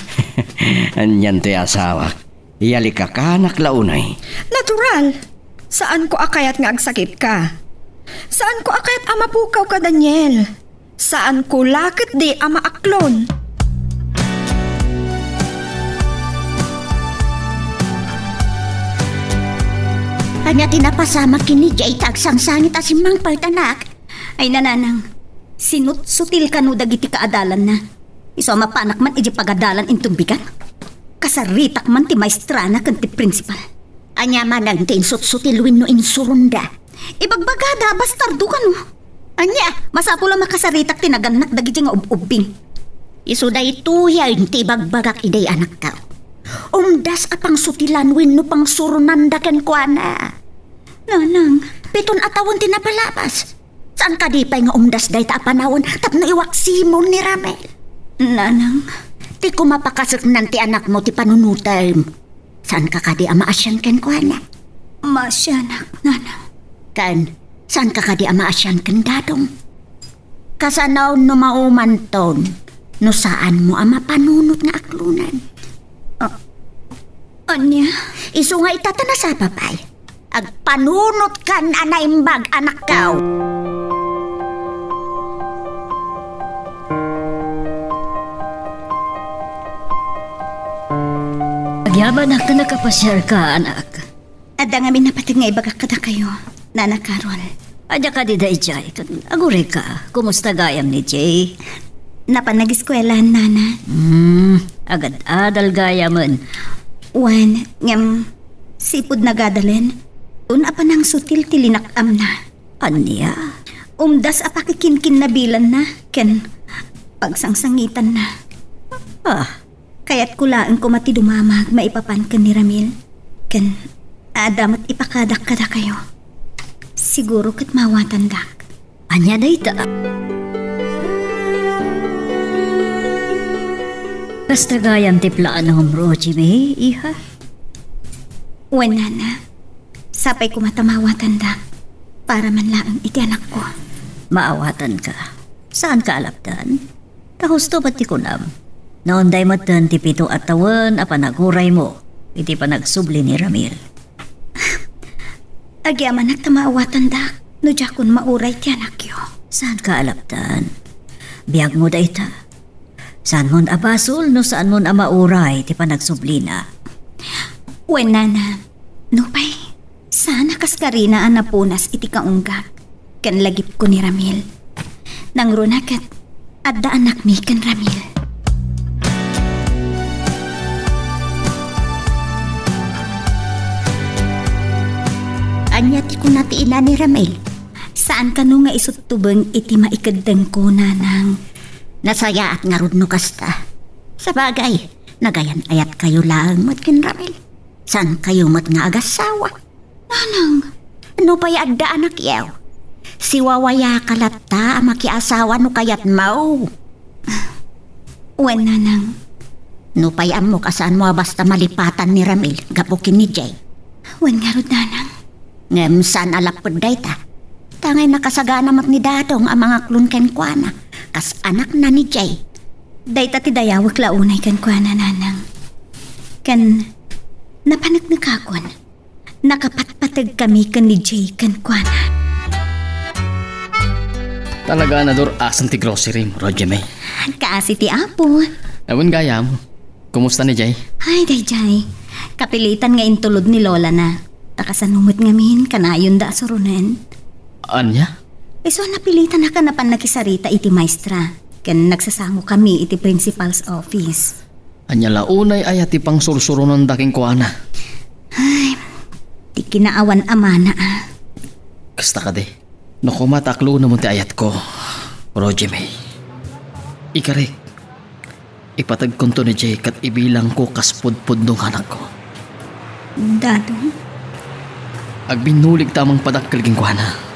Anian ti asawak. Iyalikakanak la unay. Natural. Saanko a kayat nga agsakitka. Saanko a kayat a mapukawka, Daniel. Saanko la ketdi a maaklon. Ania ti napasamak ken ni Jay ta agsangsangit a simmangpet, anak? Ay, nanang. Sinutsutil kano dagiti kaadalanna. Isu a mapanak man idiay pagadalan inton bigat. Kasaritak man ti maestrana ken ti prinsipal. Ania manen ti insutsutil wenno insuronda? Ibagbagada a bastardo kano. Ania, masapul a makasaritak ti nagannak dagiti nga ub-ubbing. Isu daytoyen ti ibagbagak idiay anakko. Umdas a pangsutilan wenno pangsuronanda kenkuana. Nanang. Piton a tawen ti napalabas. Saan kadi pay nga umdas dayta a panawen tapno iwaksimon ni Ramel? Nanang. Ti koma pakaseknan ti anakmo ti panunotem. Saanka kadi a maasian kenkuana? Maasianak, Nanang. Ken, saanka kadi a maasian ken Dadong? Kasano no maumanton no saanmo a mapanunot nga aklonen? A-, ania? Isu nga ita ta nasapa pay. Agpanunotkan a naimbag, anakko. Agyamanak ta nakapasiarka, anak. Adda ngamin napateg nga ibagak kadakayo, Nana Carol. Adda kadi daydiay, ket agurayka. Kumusta gayam ni Jay? Napan nageskuela, Nana. Hmm, agad-adal gayamen. Wen, ngem, sipud nagadalen, un a panangsutil ti linak-amna. Ania? Umdas a pakikinkinnabilanna ken pagsangsangitanna. Ah. Kayatko laeng koma ti dumamag maipapan ken ni Ramil. Ken adda met ipakadak kadakayo. Siguro ket maawatandak. Ania dayta? Kasta gayam ti planom, Rojime, iha? Wen, Nana. Sapay koma ta maawatandak para man laeng iti anakko. Maawatanka. Saanka a lapdan? Ta husto met ti kunam. Naunday metten ti pito a tawen a panaguraymo iti panagsubli ni Ramil. Agyamanak ta maawatandak no diakon mauray ti anakyo. Saanka a lapdan? Biagmo dayta. Saanmon a basol no saanmon a mauray ti panagsublina. Wen, Nana, nupay saan a kaskarina a napunas iti kaunggak ken lagipko ni Ramil. Nangruna ket adda anakmi ken Ramil. Ania ti kuna ti ina ni Ramil? Saan kano nga isuttubeng iti maikeddengko, Nanang. Nasayaat ngarud no kasta. Sabagay, nagayan-ayatkayo laeng met ken Ramil. Saankayo met nga agassawa? Nanang. Nupay adda anakyo, siwawayaka latta a makiasawa no kayatmo. Wen, Nanang. Nupay ammok a saanmo a basta malipatan ni Ramil gapu ken ni Jay. Wen ngarud, Nanang. Ngem saan a lapped dayta. Tangay nakasagana met ni Dadong a mangaklon kenkuana, kas anakna ni Jay. Dayta ti dayawek la unay kenkuana, Nanang. Ken napaneknekakon, nakapatpategkami ken ni Jay kenkuana. Talaga a nadur-asen ti grocery, Rojeme. Kaasi ti Apo. Awan gayam. Kumusta ni Jay? Ay, daydiay. Kapilitan nga intulod ni Lola na. Ta kasano met ngamin, kanayonda a suronen. Ania? Isu a napilitan a napan nakisarita iti maestra. Ken nagsasangokami iti principal's office. Ania la unay aya ti pangsursuronanda kenkuana? Ay, ti kinaawan a mana, a. Kasta kadi. No koma ta aklonamon ti ayatko, Rojime. Ikarik, ipatagkonto ni Jay ket ibilangko kas pudpudno nga anakko. Dadong? Agbinnulig ta a mangpadakkel kenkuana.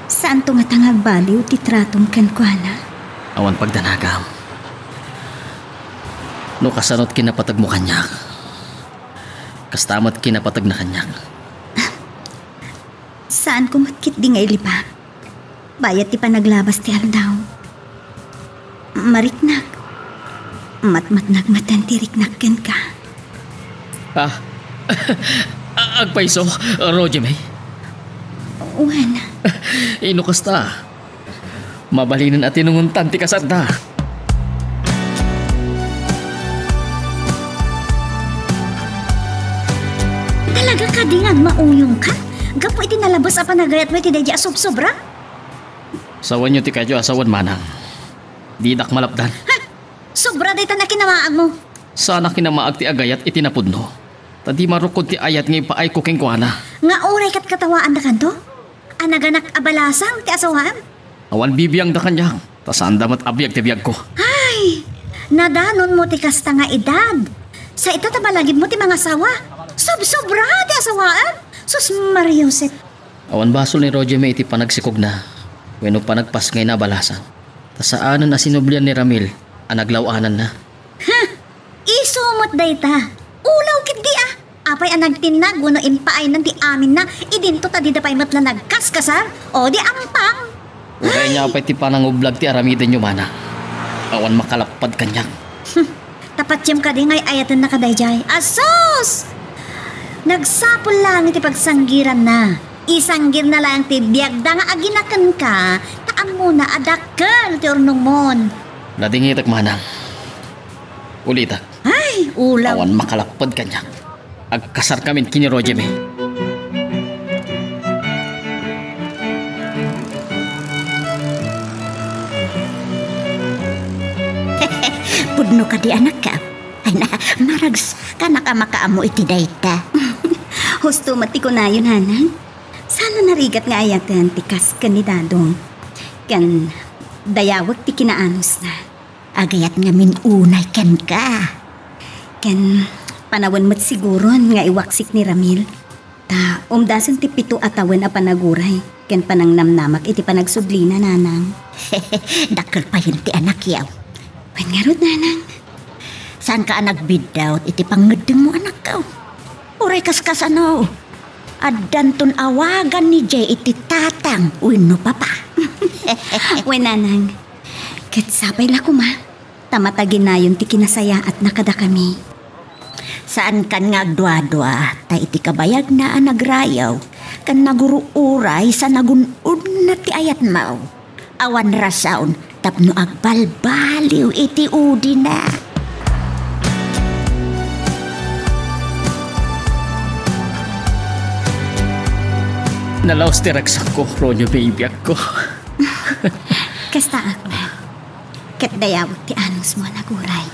Saanto ngata nga agbaliw ti tratom kenkuana? Awan pagdanagam. No kasano't kinapatagmo kaniak, kasta met kinapatagna kaniak. Saanko met ketdi nga ilibak. Bayat ti panaglabas ti aldaw, mariknak. Matmatnak metten ti riknak kenka. Ah, agpayso, Rojeme? Wen. Ino kasta? Mabalinen a tinungontan ti kasarda. Talaga kadi nga agmauyongka gapu iti nalabes a panagayatmo iti daydi a sobsobra? Sawenyo ti kayo a sawen, manang. Didak malapdan. Ha! Sobra dayta nakinamaagmo. Saan a kinamaag ti agayat iti napudno. Ta di marukod ti ayat nga ipaayko kenkuana. Nga uray ket katawaandakanto? A naganak a balasang ti asawaem? Awan bibiangda kaniak, ta saanda met a biag ti biagko. Ay! Nadanonmo ti kasta nga edad. Sa ita ta balagidmo ti mangasawa. Sobsobra ti asawaem. Sus Maria Josep. Awan basol ni Roger May iti panagsikogna wenno panagpasngayna a balasang. Ta saanen a sinublian ni Ramil a naglaw-ananna. Huh! Isu met dayta. Ulaw ketdi a. Apay a nagtinnag wenno impaaynan ti aminna idinto ta dida pay met la nagkaskasar? O di ampang? Uray ania pay ti panangublag ti aramidenyo, manang. Awan makalappad kaniak. Hmm. Ta patiem kadi nga ay-ayatenna kadaydiay. Asus! Nagsapul laeng iti pagsanggiranna. Isanggirna laeng ti biagda nga agina kenka, ta ammona a dakkel ti urnongmon. Nadingitek, manang. Ulitek. Ay, ulaw. Awan makalapped kaniak. Agkasarkamin ken ni Roger May. Pudno kadi, anakko? Ay na, maragsakan a makaammo iti dayta. Husto met ti kunayo, nanang. Saan a narigat nga ayaten ti kas ken ni Dadong. Ken dayawek ti kinaanusna. Agayat ngamin unay kenka. Ken panawen met siguron nga iwaksik ni Ramil. Ta umdasen ti pito a tawen a panaguray ken panangnamnamak iti panagsudlina, nanang. Dakkel payen ti anakyo. Wen ngarud, nanang. Saanka a nagbiddaw iti pangngeddengmo, anakko? Uray kaskasano, addanton awagan ni Jay iti tatang wenno papa. Wen, nanang. Ket sapay la koma, ta mataginayon ti kinasayaatna kadakami. Saankan nga agduadua, ta iti kabayagna a nagrayaw ken nagur-uray sa nagun-odna ti ayatmo. Awan rason tapno agbalbaliw iti udina. Nalaos ti ragsakko, Ronyo, biagko. Kastaak met. Ket dayawek ti anusmo a naguray.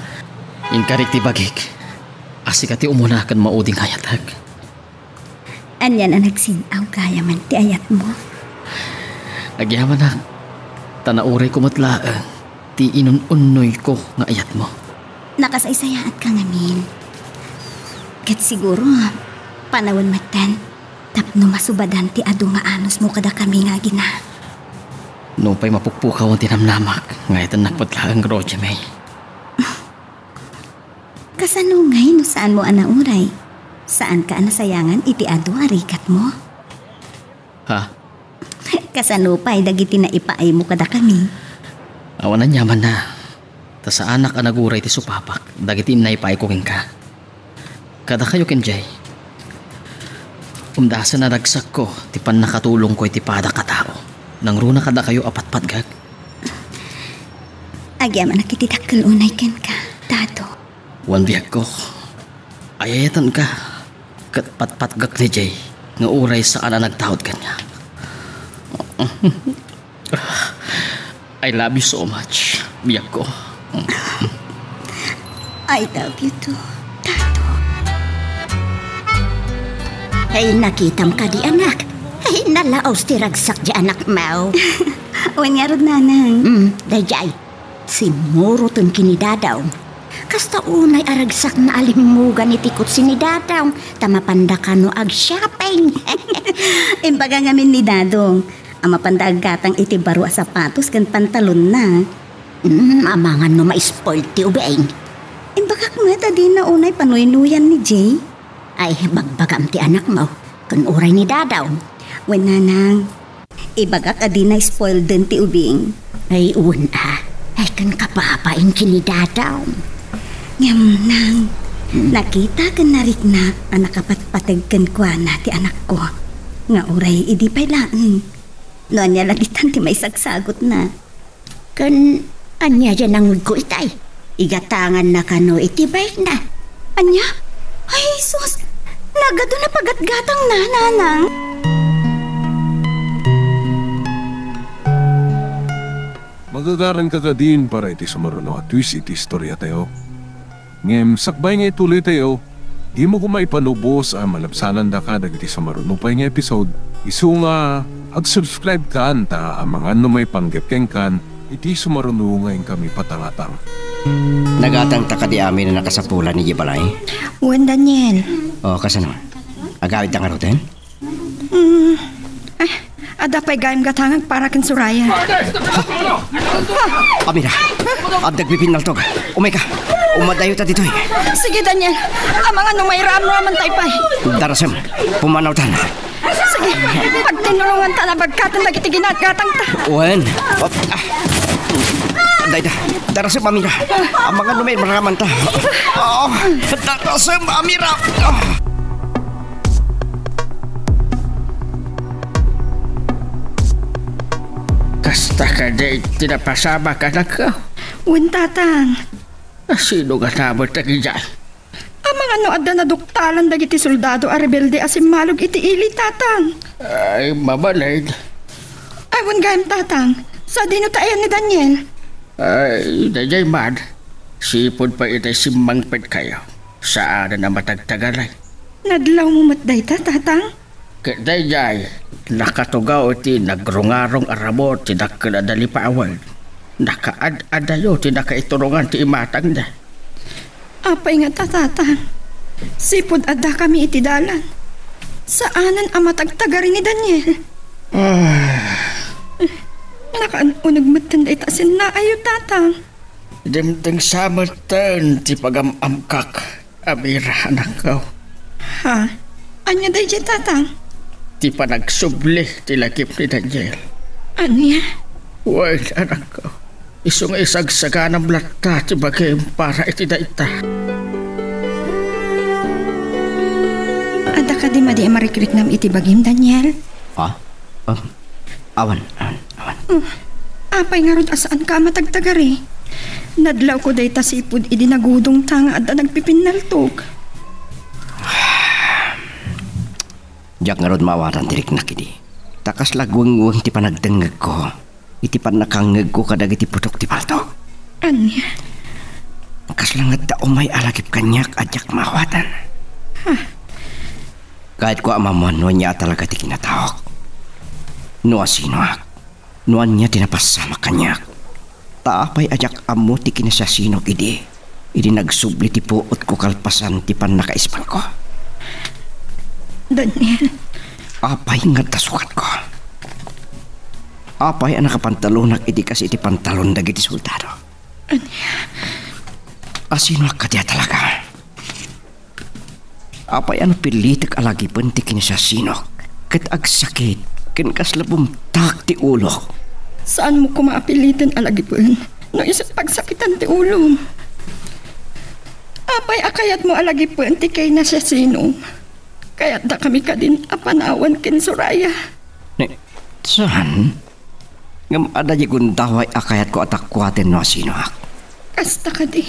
Inkarik ti bagik a sika ti umuna ken maudi nga ayatek. Ania a nagsin-aw gayamen ti ayatmo? Agyamanak, ta naurayko met laeng ti inun-unnoyko nga ayatmo. Nakasaysayaatka ngamin. Ket siguro, panawen metten tapno masubadan ti adu nga anusmo kadakami nga agina. Nupay mapukpukawen ti namnamak, nga ayatennak met laeng, Roger May. Kasano ngay no saanmo a nauray? Saanka a nasayangan iti adu a rigatmo? Ha? Kasano pay dagiti naipaaymo kadakami? Awan aniamanna. Ta saanak a naguray ti supapak dagiti naipaayko kenka. Kadakayo ken Jay, umdasen a ragsakko ti pannakatulongko iti padak a tao. Nangruna kadakayo a patpatgak. Agyamanak iti dakkel unay kenka, Dado. Wen biagko, ayayatenka ket patpatgak ni Jay nga uray saan a nagtaud kaniak. I love you so much, biagko. I love you too, Dado. Ay, nakitam kadi, anak? Ay, nalaos ti ragsak di anakmo. Wen ngarud, nanang. Mm, daydiay. Simmuroten ken ni Dadong. Kasta unay a ragsakna a limmugan iti kotse ni Dadong, ta mapanda kano ag-shopping. Imbaga ngamin ni Dadong a mapanda aggatang iti baro a sapatos ken pantalonna. Mm, amangan no ma-spoil ti ubing. Imbagak met a dina unay panuynuyan ni Jay. Ay, bagbagam ti anakmo, ken uray ni Dadong. Wen, nanang, ibagak a dina spoilden ti ubing. Ay, wen a. Ay, ken kababain ken ni Dadong. Ngem, nang, Hmm. nakita ken nariknak a nakapatpateg kenkuana ti anakko. Nga uray idi pay laeng. No ania la ditan ti maisagsagutna. Ken ania diay nangngegko itay? Igatanganna kano iti bike-na. Ania? Ay, sus! Nagadu na pagatgatangna, nanang. Magagaranka kadin para iti sumaruno a twist iti istoriatayo. Ngem sakbay nga ituloytayo, dimo koma ipanubos a malabsanandaka dagiti sumaruno pay nga episode, isu nga ag-subscribe kan ta amangan no maipanggep kenkan iti sumaruno nga inkami patangatang. Nagatangta kadi amin a nakasapulan idiay balay? Wen, Daniel. O, kasano? Agawidta ngaruden? Mm. Ay, adda pay gayam gatangag para ken Soraya. Amira, adda agpipinnaltog. Umayka. Umadayota ditoy. Sige, Daniel. Amangan no mairamraman tay pay. Darasem, pumanawtan. Sige, pagtinulongan ta a bagkaten dagiti ginatgatangta. Wen. Ah. Dayta, darasem, Amira. Amangan no mairamraman ta. Ah, darasem, Amira. Ah. Kasta kadi ti napasamak, anakko? Wen, Tatang. Sino nga namet dagijay? Amangan no adda naduktalan dagiti soldado a rebelde a simmalog iti ili, Tatang. Ay, mabalin. Ay, wen gayam, Tatang. Sadino ta ayan ni Daniel? Ay, daydiay man. Sipud pay itay simmangpetkayo. Saanen a matagtagari. Nadlawmo met dayta, Tatang? Ket daydiay, nakatugaw iti nagrungarong a ramo ti dakkel a dalipawen. Nakaad-adayo ti nakaiturongan ti imatangda. Apay ngata, Tatang? Sipud addakami iti dalan, saanen a matagtagari ni Daniel. Ah. Nakaun-uneg metten dayta a sinnaayo, Tatang. Dimdengsa metten ti pagam-amkak, Amira, anakko. Ha? Ania daydiay, Tatang? Ti panagsubli ti lagip ni Daniel. Ania? Wen, anakko. Isu nga isagsaganam latta ti bagim para iti dayta. Adda kadi madi a marikriknam iti bagim, Daniel? Ah? Um, awan, awan, awan. Hmm. Apay ngarud a saanka a matagtagari? Nadlawko dayta sipud idi nagudongta nga adda nagpipinnaltog. Diak ngarud maawatan ti riknak idi. Ta kasla agwengweng ti panagdengngegko iti pannakangngegko kadagiti putok ti palto. Ania? Kasla nga adda umay a lagip kaniak a diak maawatan. Ha? Kayatko a maammuan no ania a talaga ti kinataok. No asinoak. No ania ti napasamak kaniak. Ta apay a diak ammo ti kinasiasinok idi, idi nagsubli ti puotko kalpasan ti pannakaisbalko? Daniel. Apay nga adda sukatko? Apay a nakapantalonak idi kas iti pantalon dagiti soldado? Ania? Asinoak kadi a talaga? Apay a napilitek a lagipen ti kinasiasinok ket agsakit ken kasla bumtak ti ulok? Saanmo koma a piliten a lagipen no isu ti pagsakitan ti ulom. Apay a kayatmo a lagipen ti kinasiasinom? Kayatdakami kadin a panawan ken Soraya. Ni, saan? Ngem adda diay gundaway a kayatko a takuaten no asinoak. Kasta kadi?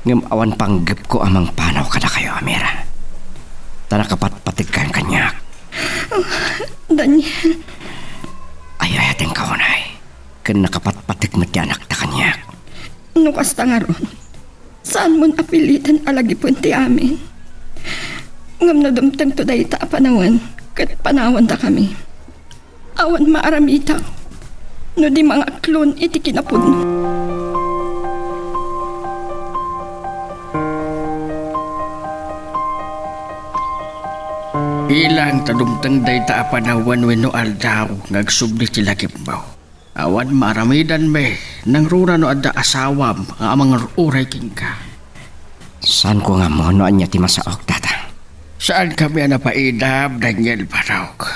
Ngem awan panggepko a mangpanaw kadakayo, Amira. Ta nakapatpategkayon kaniak. Oh, Daniel. Ay-ayatenka unay. Ken nakapatpateg met ti anakta kaniak. No kasta ngarud, saanmon a piliten a lagipen ti amin. Ngem no dumtengto dayta a panawen, ket panawendakami. Awan maaramidak no di mangaklon iti kinapudno. Bilang ta dumteng dayta a panawen wenno aldaw nga agsubli ti lagipmo. Awan maaramidanmi, nangruna no adda asawam a mangur-uray kenka. Saanko nga ammo no ania ti masaok, Tatang. Saankami a napaidam, Daniel Barok.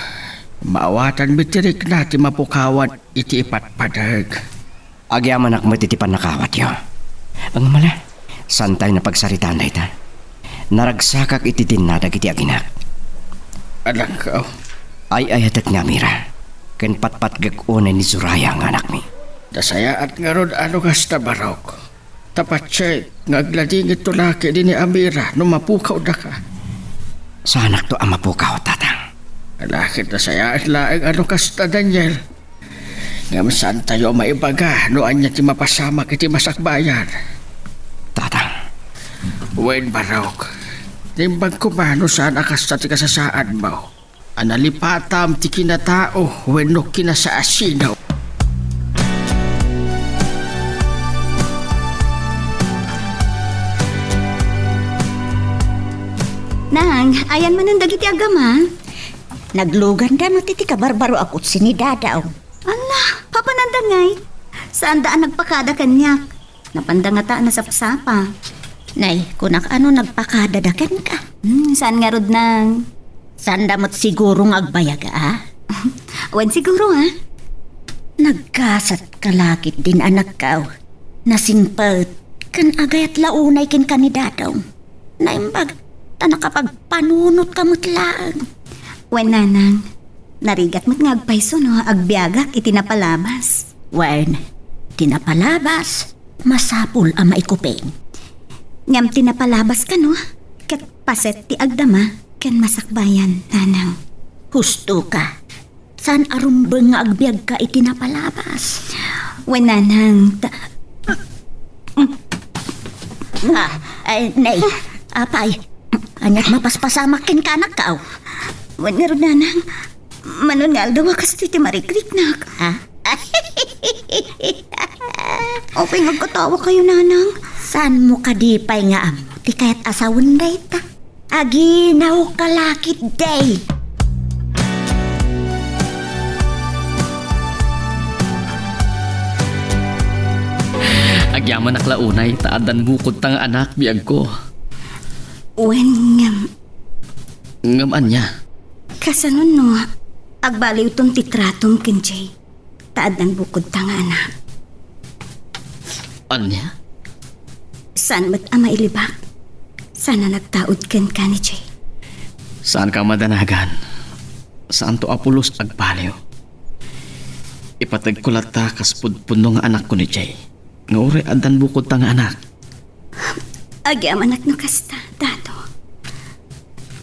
Maawatanmi ti rikna ti mapukawan iti ipatpadek. Agyamanak met iti pannakaawatyo. Ngem ala, saantayo a pagsaritaan dayta. Naragsakak iti dinna dagiti aginak. Anakko. Ay-ayatek ni Amira, ken patpatgek unay ni Soraya nga anakmi. Nasayaat ngarud a no kasta, Barok. Ta patse nga agladingitto la kadi ni Amira no mapukawdaka. Saanakto a mapukaw, Tatang. Ala, ket nasayaat laeng a no kasta, Daniel. Ngem saantayo a maibaga no ania ti mapasamak iti masakbayan. Tatang. Wen, Barok. Naimbag koma no saan a kasta ti kasasaadmo. A nalipatam ti kinatao wenno kinasaasino. Nang, ayan manen dagiti agama? Nagluganda met iti kabarbaro a kotse ni Dadaw. Ala, papananda ngay? Saanda a nagpakada kaniak. Napanda ngata a nasapsapa. Nay, kunak ano nagpakadada kenka? Hmm, saan ngarud, Nang? Saanda met siguro nga agbayag, a? Wen siguro, a? Naggasat ka lakit din, anakko. Nasingpet, ken agayat la unay kenka ni Dadaw. Naimbag, ta nakapagpanunotka met laeng. Wen, Nanang, narigat met nga agpayso no agbiagak iti napalabas. Wen, ti napalabas, masapul a maikuping. Ngem ti napalabas kano, ket paset ti agdama ken masakbayan, Nanang. Husto ka. Saan a rumbeng nga agbiagka iti napalabas? Wen, Nanang, ta-, Ah, ay, nay, apay, aniat mapaspasamak kenka, anakko? Wen ngarud, Nanang, manon nga aldaw a kastoy ti marikriknak. Ha? Apay nga agkatawakayo, Nanang? Saanmo kadi pay nga ammo ti kayat a sawen dayta? Aginaw ka lakit, day. Agyamanak la unay ta addan bukodta nga anak, biagko. Wen, ngem. Ngem ania? Kasano no agbaliwton ti tratom ken Jay? Ta addan bukodta nga anak. Ania? Saan met a mailibak? Saan a nagtaud kenka ni Jay? Saanka a madanagan. Saanto a pulos agbaliw. Ipategko latta kas pudpudno nga anakko ni Jay. Nga uray addan bukodta nga anak. Agyamanak no kasta, Dado.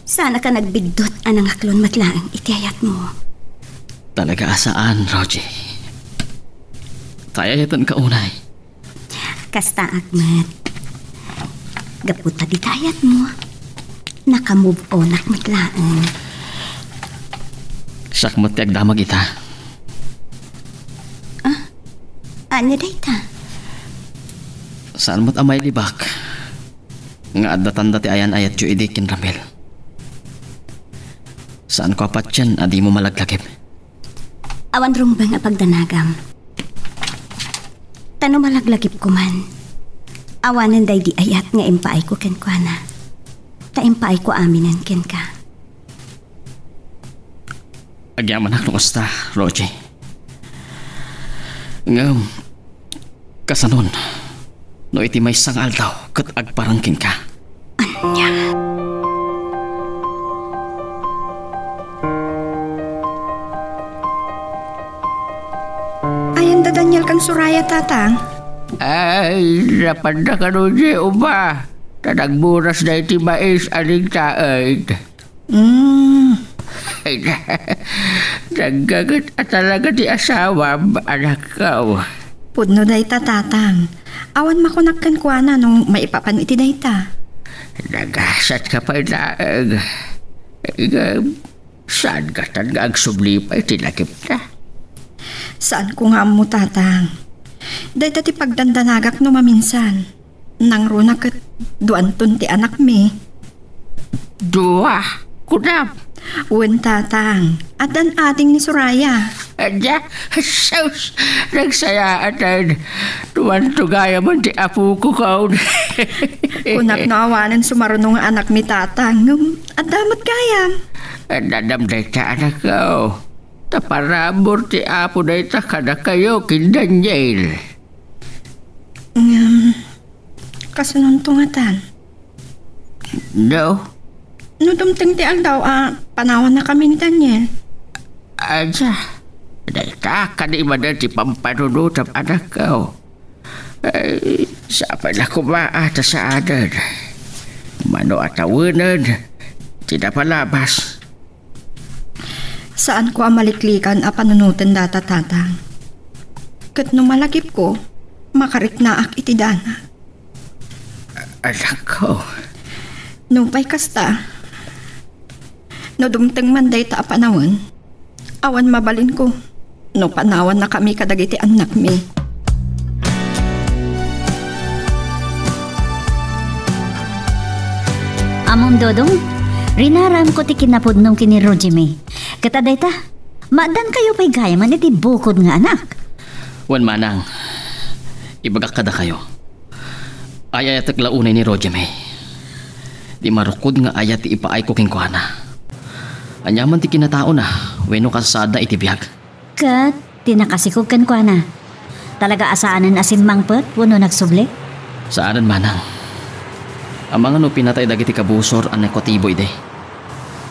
Saanka nagbiddut a nangaklon met laeng iti ayatmo. Talaga a saan, Rogie. Ta ay-ayatenka unay. Kastaak met. Gapu ta dita ayatmo, naka-move on-ak met laeng. Siak met ti agdamag ita. Ah? Ania dayta? Saan met a mailibak nga adda tanda ti ayan-ayatyo idi ken Ramil. Saanko a patien a dimo malaglagip. Awan rumbeng a pagdanagam. Ta no malaglagipko man, awanen daydi ayat nga impaayko kenkuana. Ta impaayko aminen kenka. Agyamanak no kasta, Rogie. Ngem, kasanon, no iti maysa nga aldaw ket agparang kenka? Ania? Ayan da Daniel ken Soraya, Tatang? Ay, napanda kano diay uba, ta nagburas da iti mais a nagtaed. Mm. Ay, naggaget a talaga ti asawam, anakko. Pudno dayta, Tatang. Awan makunak kenkuana no maipapan iti dayta. Nagasatka pay laeng. Ngem, saan gatan nga agsubli pay ti lakipna? Saanko nga ammo, Tatang. Dayta ti pagdandanagak no maminsan. Nangruna ket duanton ti anakmi. Dua? Kunam? Wen, Tatang. Addan ading ni Soraya. Adda? Sus! Nagsayaaten. Duanto gayamen ti apoko kon. Kunak no awanen sumaruno nga anakmi, Tatang. Ngem, adda met gayam. Adda dayta, anakko. Ta parabur ti Apo dayta kadakayo ken Daniel. Ngem, kasanonto ngatan? No? No dumteng ti aldaw a panawannakami ni Daniel. Adda, dayta kadi manen ti pampanunotam, anakko. Ay, sapay la koma a ta saanen. Mano a tawenen ti napalabas. Saanko a maliklikan a panunoten data, Tatang. Ket no malagipko, makariknaak iti dana. Anakko. Nupay kasta, no dumteng man dayta a panawen, awan mabalinko no panawannakami kadagiti annakmi. Ammom, Dodong, rinaramko ti kinapudnom ken ni Rojeme. Ket adayta, maaddankayo pay gayamen iti bukod nga anak. Wen, Manang, ibagak kadakayo. Ay-ayatek la unay ni Rojeme. Di marukod nga ayat ti ipaayko kenkuana. Ania man ti kinataona wenno kasasaadna iti biag? Ket ti nakasikog kenkuana, talaga a saanen a simmangpet wenno nagsubli? Saanen, Manang. Amangan no pinatay dagiti kabusor a nakuatibo idi.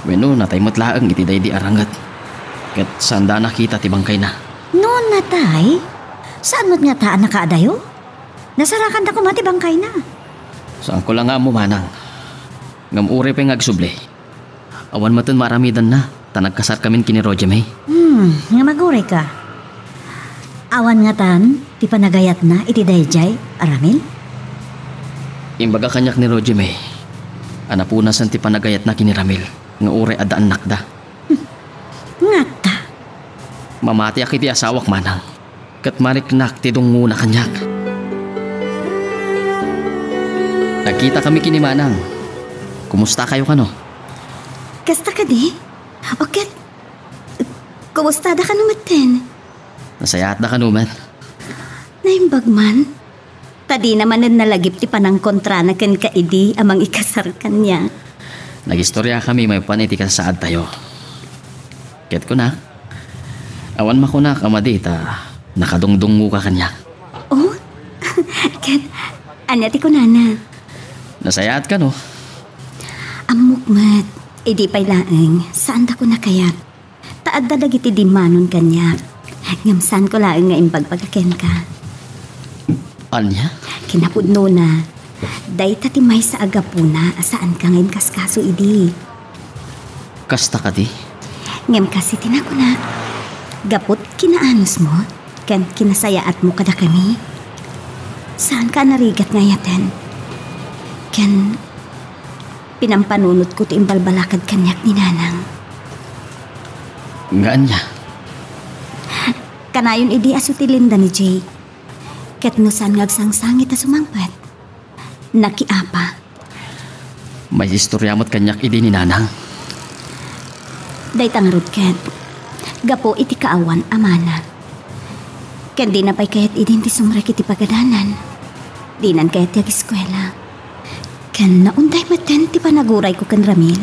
Wenno natay met laeng iti daydi a ranget. Ket saanda a nakita ti bangkayna. No natay, saan met ngata a nakaadayo? Nasarakanda koma ti bangkayna. Saanko la nga ammo, Manang. Ngem uray pay nga agsubli, awan metten maaramidanna ta nagkasarkamin ken ni Rojeme. Hmm, ngem agurayka. Awan ngatan ti panagayatna iti daydiay a Ramil? Imbaga kaniak ni Rojeme a napunasen ti panagayatna ken ni Ramil nga uray adda annakda. Ngata? Mamatiak iti asawak, Manang, ket mariknak ti dungngona kaniak. Nagkitakami ken ni Manang. Kumustakayo kano? Kasta kadi? O ket, kumustada kano metten? Nasayaatda kano met? Naimbag man. Ta dina manen nalagip ti panangkontrana kenka idi a mangikasar kaniak. Nagistoriakami maipan iti kasasaadtayo. Ket kunak, awan makunak a madi ta nakadungdungngoka kaniak. Oh? Ket ania ti kunana? Nasayaat kano? Ammok met, idi pay laeng, saandakon a kayat. Ta adda dagiti dimmanon kaniak. Ngem saanko laeng nga imbagbaga kenka. Ania? Kinapudnona, dayta ti maysa a gapuna a saanka nga inkaskaso idi. Kasta kadi? Ngem kas iti nakunak, gapu ti kinaanusmo ken kinasayaatmo kadakami, saanka a narigat nga ayaten. Ken pinampanunotko ti imbalbalakad kaniak ni Nanang. Nga ania? Kanayon idi a sutilenda ni Jake. Ket no saan nga agsangsangit a sumangpet, nakiapa. Maiistorya met kaniak idi ni Nanang. Dayta ngarud ket, gapu iti kaawan a mana. Ken dina pay kayat idin ti sumrek iti pagadanan. Dinan kayat ti agiskuela. Ken naunday metten ti panagurayko ken Ramil.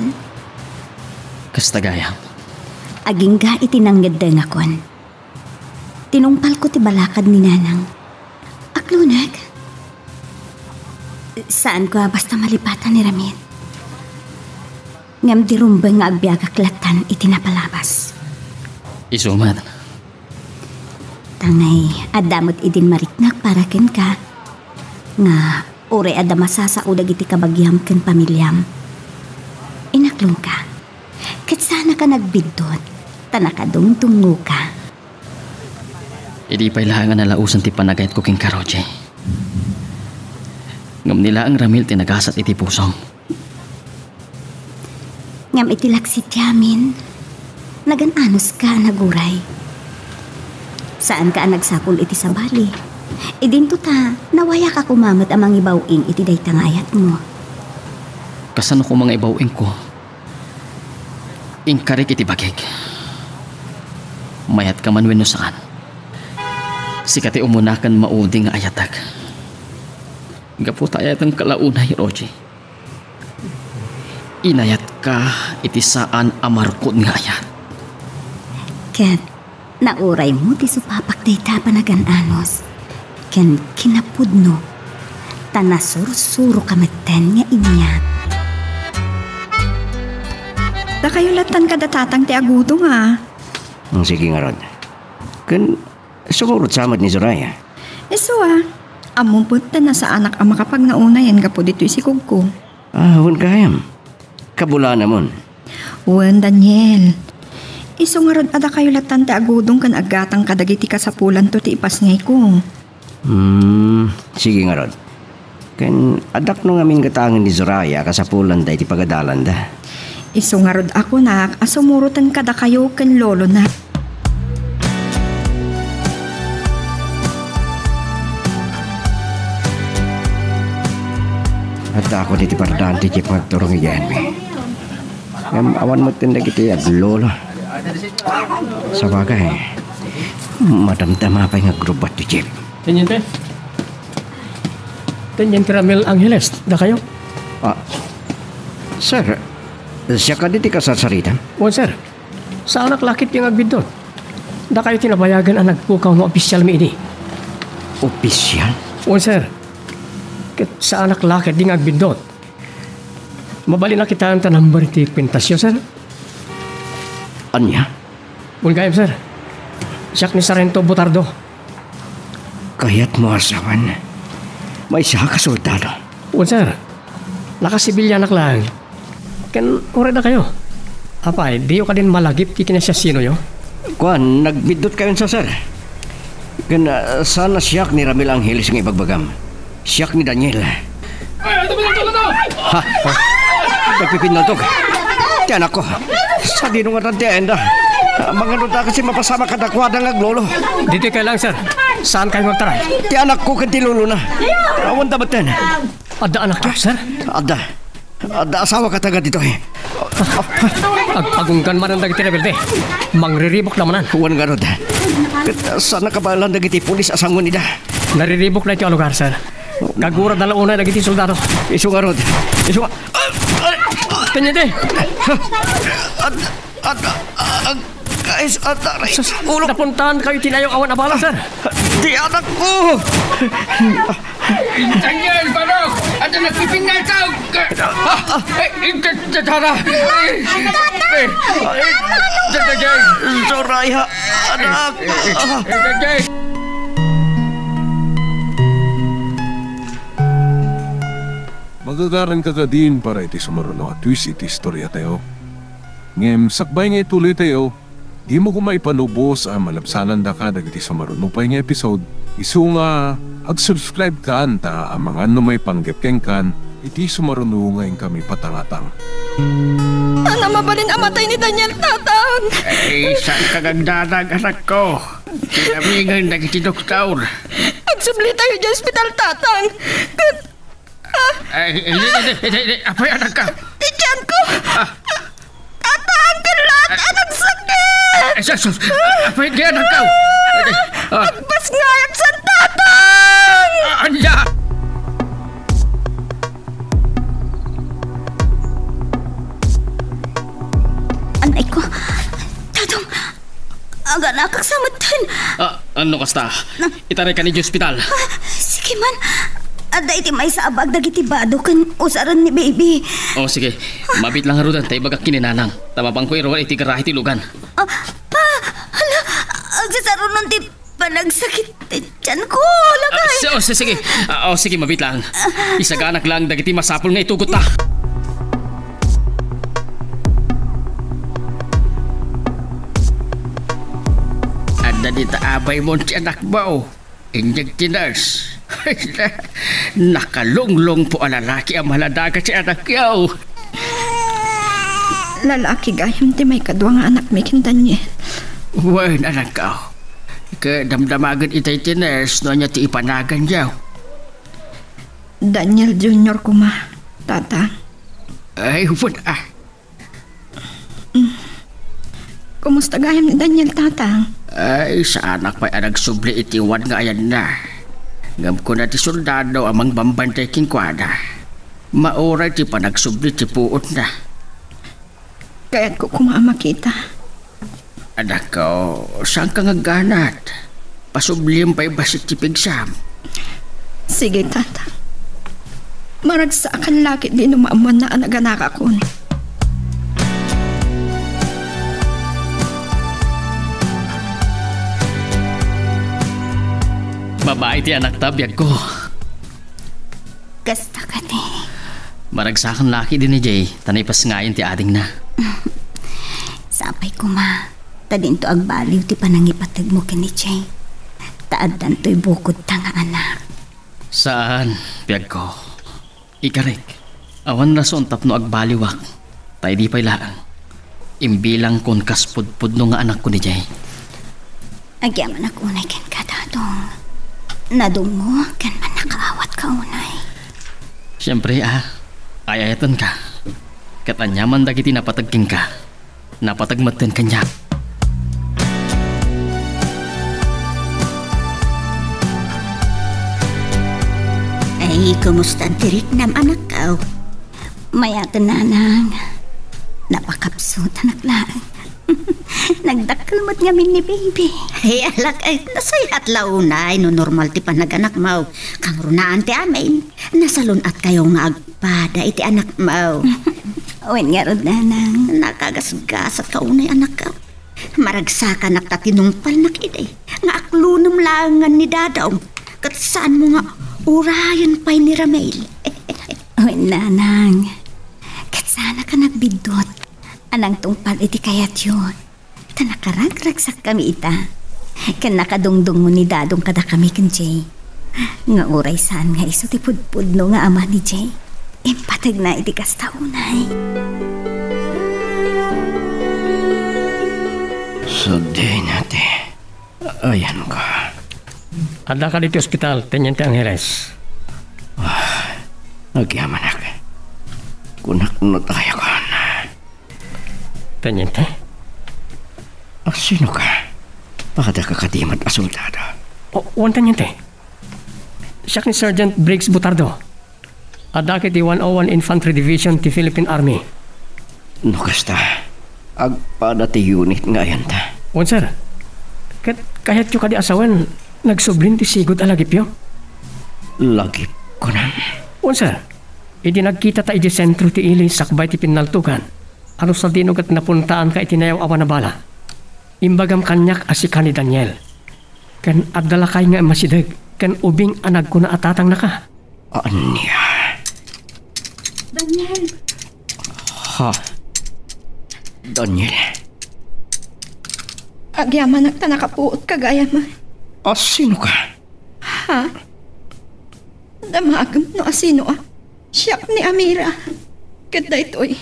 Kasta gayam. Agingga iti nangngeddengakon. Tinungpalko ti balakad ni Nanang. Akloneg? Saanko a basta malipatan ni Ramil. Ngem di rumbeng nga agbiagak lattan iti napalabas. Isu met. Tangay, adda met idin mariknak para kenka, nga uray adda masasao dagiti kabagiam ken pamiliam. Inaklonka. Ket saanka nagbiddut, ta nakadungdungngoka. Idi pay laeng a nalaosen ti panagayatko kenka, Roger. Ngem ni laeng Ramil ti nagasat iti pusom. Ngem iti laksit ti amin, nagan-anuska a naguray. Saanka a nagsapul iti sabali. Idinto ta, nawayaka koma met a mangibaw-ing iti dayta nga ayatmo. Kasano koma nga ibaw-ingko? Inkarik iti bagik. Mayatka man wenno saan, sika ti umuna ken maudi nga ayatek. Gapu ta ayatenka la unay, Roger. Inayatka iti saan a marukod nga ayat. Ket nauraymo ti supapak dayta a panagan-anus ken kinapudno, ta nasursuroka metten nga inyat. Dakayo lattan kada tatang ti agudong a. Mm, sige ngarud. Ken sumurot sa met ni Soraya. Isu a, ammom met ta nasaanak a makapagnauna yan gapu ditoy sikogko. Ah, wen gayam. Kabulanamon. Wen, Daniel. Isu ngarud a dakayo lattan ti agudong ken aggatang kadagiti kasapulanto ti ipasngayko. Hmm, sige ngarud. Ken addak no ngamin gatangen ni Zoraya a kasapulanda iti pagadalanda. Isu ngarud a kunak a sumuroten kadakayo ken lolona. Adda ako diti pardaan ti jeep nga agturong idiay. Ngem awan met ken dagiti aglolo. Sabagay, madamdama pay nga agrubbat ti jeep. Teniente? Teniente Ramil Angeles, dakayo? Ah, sir, siak kadi ti kasarsaritam? Wen, sir. Saanak la ketdi nga agbiddut. Dakayo ti nabayagen a nagpukaw no opisialmi idi. Opisial? Wen, sir. Ket saanak la ketdi nga agbiddut. Mabalin a kitaen ta number ti kwintasyo, sir? Ania? Wen gayam, sir. Siak ni Sarento Butardo. Kayatmo a sawen, maysa ka soldado? Wen, sir. Nakasibilianak laeng. Ken uray dakayo. Apay, diyo kadin malagip ti kinasiasinoyo? Kuan, nagbiddutkayon sa, sir. Ken, ah, saan a siak ni Ramil Angeles nga ibagbagam? Siak ni Daniel. Ay, ano ba yung tulad na? Ha? Ha? Nagpipinnaltog. Ti anakko. Sadino nga tantiaenda? Ah, mangano ta kasi mapasamak kadakuada nga aglolo. Ditoy kayo lang, sir. Saan kayo magtaray? Ti anakko ken ti lolona. Awan da baten. Adda anakyo, sir? Adda. Adda asawa ka taga ditoy. Ag-, agunggan manen dagiti rebelde. Mangriribuk da manen. Wen ngarud. Ket, ah, saan nakabaelan dagiti pulis a sango ida? Nariribuk da iti lugar, sir. Kagurada la unay dagiti soldado. Isu ngarud. Isu nga-, Teniente! At, at, ah, guys, at, aray, sus, ulo. Napuntahan kayo tinayo awan abala, sir. Di anak ko! Daniel, Barok! At nagpipinaltaw! Ah! Eh, eh, Tara! Eh, eh, eh, Daniel! Soraya, anak! Eh, eh, eh, Daniel! Magagaranka kadin para iti sumaruno a twist iti istoriatayo. Ngem sakbay nga ituloytayo, dimo koma ipanubos a malabsanandaka dagiti sumaruno pay nga episode, isu nga ag-subscribe kan ta amangan no maipanggep kenkan iti sumaruno nga inkami patangatang. Ania, mabalin a matay ni Daniel, Tatang? Ay, saanka nga agdanag, anakko. Tinamingen dagiti doktor. Agsublitayo idiay ospital, Tatang. Ket Ay, ay, ay, ay, ay, ay, apay, anakko? Ti tiyanko! Ah. Tatang, ket laat a nagsakit! Ay, sus, sus. Apay, di anakko? Ay, ah. Agpasngayat sa Tatang! Ah, ania? Anay ko. Tatang, aganakak sa metten. Ah, ano kasta? Itaray ka ni ospital. Ah, sige man. Adda iti maisabag dagiti bado ken usaren ni baby. Oh, sige. Mabit lang ngaruden ta ibagak ken ni nanang. Ta mapangko iruar iti garahe ti lugan. Ah, pa, hala, agsasarunon ti panagsakit ti tiyanko, lakay. Ah, si-, oh, si-, sige. Ah, oh, sige, mabit lang. Isaganak lang dagiti masapul nga itugotta. Adda dita abaymon ti anakmo. Inyeg ti nurse. Nakalunglungpo a lalaki a maladaga ti anakyo. Lalaki gayam ti maikadua nga anakmi ken Daniel. Wen, anakko. Ket damdamagen itay ti nurse no ania ti ipanaganyo. Daniel Junior koma, Tatang. Ay, wen, ah. Kumusta gayam ni Daniel, Tatang? Ay, saanak pay a nagsubli iti wan nga ayanna. Ngem kuna ti soldado a mangbambantay kenkuana, mauray ti panagsubli ti puotna. Kayatko koma a makita. Anakko, saanka nga agganat? Pasubliem pay bassit ti pigsam. Sige, Tata. Maragsakan la ketdi no maammoanna a naganakakon. Babai ti anakta, biagko. Kasta kadi. Maragsakan la ketdi ni Jay, ta naipasngayen ti adingna. Sapay koma. Ta dinto agbaliw ti panangipategmo ken ni Jay. Ta addantoy bukodta nga anak. Saan, biagko. Ikarik, awan rason tapno agbaliwak. Ta idi pay laeng, imbilangkon kas pudpudno nga anakko ni Jay. Agyamanak unay kenka, Dadong. Nadungngok ken mannakaawatka unay. Siempre, a, ay-ayatenka. Ket aniaman dagiti napateg kenka, napateg metten kaniak. Ay, kumusta ti riknam, anakko? Mayaten, nanang. Napakapsutanak laeng. Nagdakkel met ngamin ni baby. Ay, alak, ay, nasayaat la unay no normal ti panaganakmo. Kangrunaan ti amin. Nasalun-atkayo nga agpada iti anakmo. Wen ngarud, nanang. Nakagasgasatka unay, anakko. Maragsakanak ta tinungpalnak idi nga aklunem laengen ni Dadong, ket saanmo nga urayen pay ni Ramil. Wen, nanang. Ket saannak a nagbiddut a nangtungpal iti kayatyo, ta nakaragragsakkami ita. Ken nakadungdungngo ni Dadong kadakami ken Jay. Nga uray saan nga isu ti pudpudno nga ama ni Jay, impategna iti kasta unay. Sadino ti ayanko? Addaka ditoy ospital, Teniente Angeles. Ah, agyamanak. Kunak no tayo kon. Teniente? Ah, sino ka? Padaka kadi met a soldado? O, wen, Teniente. Siak ni Sergeant Briggs Butardo. Addak iti one oh one Infantry Division ti Philippine Army. No kasta, agpada ti unit nga ayanta. Wen, sir. Ket kayatyo kadi a sawen, nagsublin ti sigud a lagipyo? Lagip, kunam? Wen, sir. Idi nagkitata idiay sentro ti ili sakbay ti pinnaltogan, a no sadino ket napuntaanka iti nayaw-awan a bala, imbagam kaniak a sika ni Daniel. Ken adda lakay nga immasideg ken ubing a nagkuna a tatangnaka. Ania? Daniel. Ha? Daniel? Agyamanak ta nakapuotka gayam. A, sino ka? Ha? Damagem no asino a. Siak ni Amira. Ket daytoy,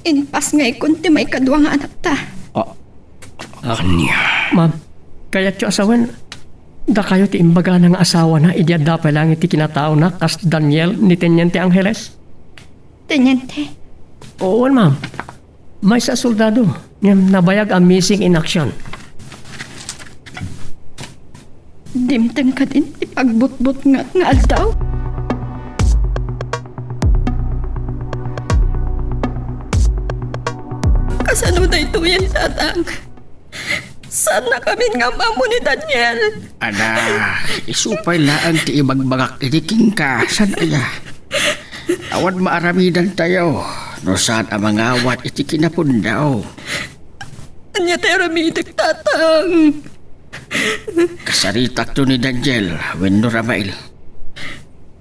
impasngaykon ti maikadua nga anakta. A, ania? Ma'am, kayatyo a sawen, dakayo ti imbagana nga asawana idi adda pay laeng iti kinataona kas Daniel ni Teniente Angeles? Teniente? Wen, ma'am. Maysa a soldado, ngem nabayag a missing in action. Dimteng kadin ti pagbutbutngat nga aldaw? Kasano daytoyen, Tatang? Saannakamin nga am-ammo ni Daniel. Ada, isu pay laeng ti ibagbagak idi kenka, saan aya? Awan maaramidantayo no saan a mangawat iti kinapuonda. Ania ti aramidek, Tatang? Kasaritakto ni Daniel wenno Ramael.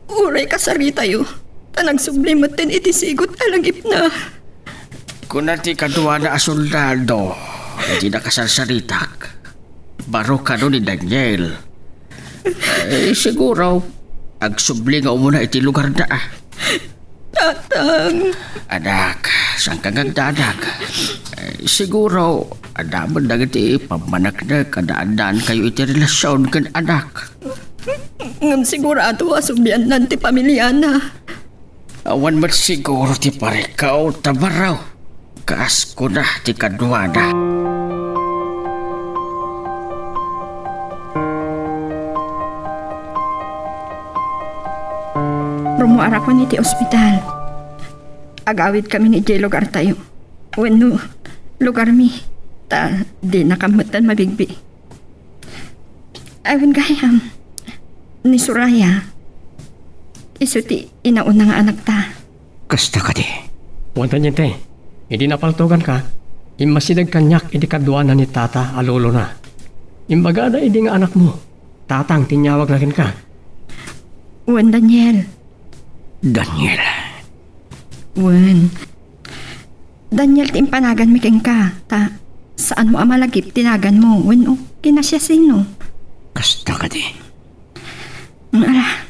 Uray kasaritayo, ta nagsubli metten iti sigud a lagipna. Kuna ti kaduana a soldado, iti nakasarsaritak, baro kano ni Daniel. Eh, siguro, agsubli nga umuna iti lugarda, a. Tatang. Anak, saan ka nga agdadag? Eh, siguro, adda met dagiti pammaneknek a naaddaankayo iti relasion ken anak. Ngem sigurado a subliannan ti pamiliana. Awan met siguro ti parikaw ta baro, kas kuna ti kaduana. Rummuarakon iti ospital. Agawidkami idiay lugartayo. Wenno, lugarmi. Ta dinakam metten mabigbi. Ay, wen gayam. Ni Soraya, isu ti inauna nga anakta. Kasta kadi? Wen, Teniente, idi napaltoganka, immasideg kaniak iti kaduana ni Tata a lolona. Imbagada idi nga anakmo, Tatang ti inyawagna kenka. Wen, Daniel. Daniel. Wen. Daniel ti impanaganmi kenka, ta Saanmo a malagip ti naganmo wenno kinasiasino? Kasta kadi. Ala,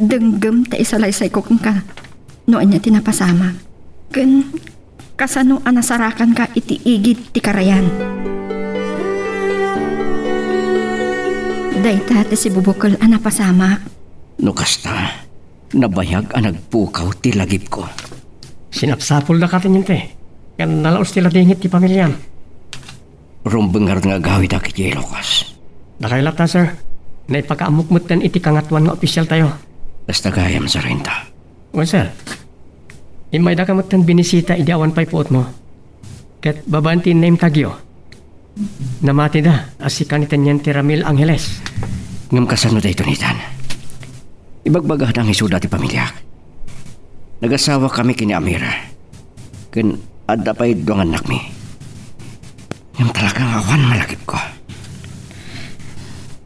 denggem ta isalaysayko kenka no ania ti napasamak. Ken kasano a nasarakanka iti igid ti karayan? Dayta ti sibubukel a napasamak. No kasta, nabayag a nagpukaw ti lagipko. Sinapsapulda katin, Yente. Ken nalaos ti ladingit ti pamiliam. Rumbeng ngarud nga agawidak iti Ilocos. Dakay latta, sir. Naipakaammok metten iti Kangatoan nga opisialtayo. Kasta gayam, Sargento. Wen, sir. Immaydaka metten binisita idi awan pay puotmo. Ket babaen ti innaimtagyo, namatida a sika ni Teniente Ramil Angeles. Ngem kasano daytoy, Nathan? Ibagbagada nga isuda ti pamiliak. Nagasawakami ken ni Amira. Ken adda pay dua nga annakmi. Ngem talaga nga awan malagipko.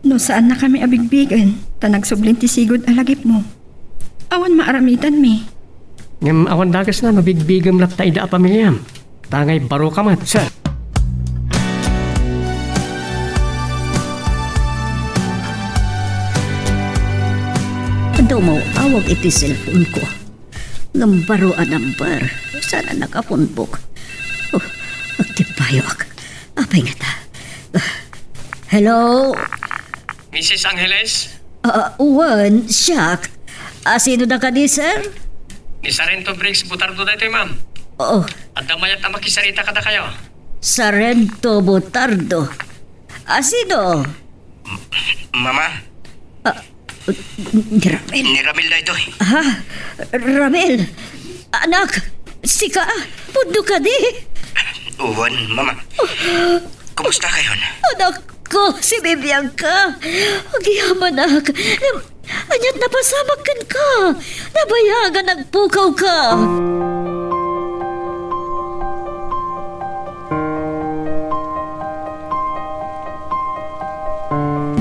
No saannakami a bigbigen, ta nagsublin ti sigud a lagipmo, awan maaramidanmi. Ngem awan dagesna no bigbigem latta ida a pamiliam. Ta ngay baroka met, sir. Adda umaw-awag iti cellphone-ko. Ngem baro a number. Saan a nakapunbok? Oh, agtippayoak. Apay ngata? Ah, hello? Missus Angeles? Ah, wen, siak. Ah, sino da kadi, sir? Ni Sargento Briggs Butardo daytoy, ma'am. Oo. Adda mayat a makisarita kadakayo. Sargento Butardo. Ah, sino? Mama? Ah, ni Ramil. Ni Ramil daytoy. Ha? Ramil? Anak, sika? Pudno kadi? Wen, Mama. Kumusta kayon? Anak ko, si Bibianka. Agyamanak. Ngem, aniat napasamak kenka? Nabayag a nagpukawka.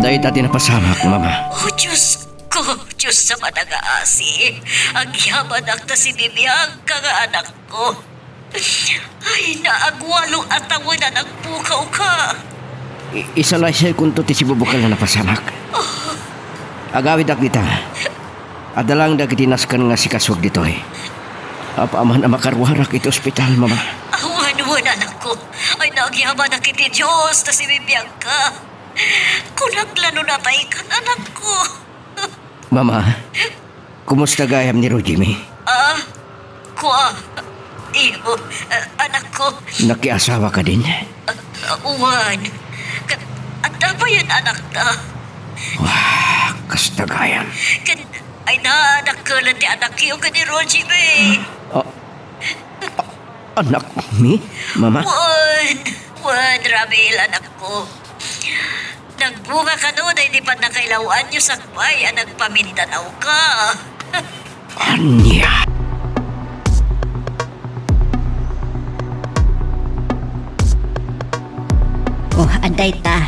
Dayta ti napasamak, Mama. Oh, Diosko, Dios a manangaasi. Agyamanak ta si Bibianka nga anakko. Ay, naagwalo a tawen a nagpukawka. I-, isalaysaykonto ti sibubukel a napasamak. Oh. Agawidak dita. Adda laeng dagiti nasken nga sikasuag ditoy. Apaman a makaruarak iti ospital, Mama. Awan, wen, anakko. Ay, nagyamanak iti Dios ta si Bibianka. Kunak la no nataykan, anakko. Mama, kumusta gayam ni Roger mi? Ah, kua, iyo, ah, anakko. Nakiasawa ka din? Ah, wen. Ka-, adda payen anakta. Wah, kasta gayam. Ken, ay, nadakkelan ti anakyo ken ni Roger mi. Ah, Anakmi, Mama? Wen, wen, Ramil, anakko. Nagbunga kano daydi pannakailawannyo sakbay a nagpamindanawka. Ania? Oh, adda ita.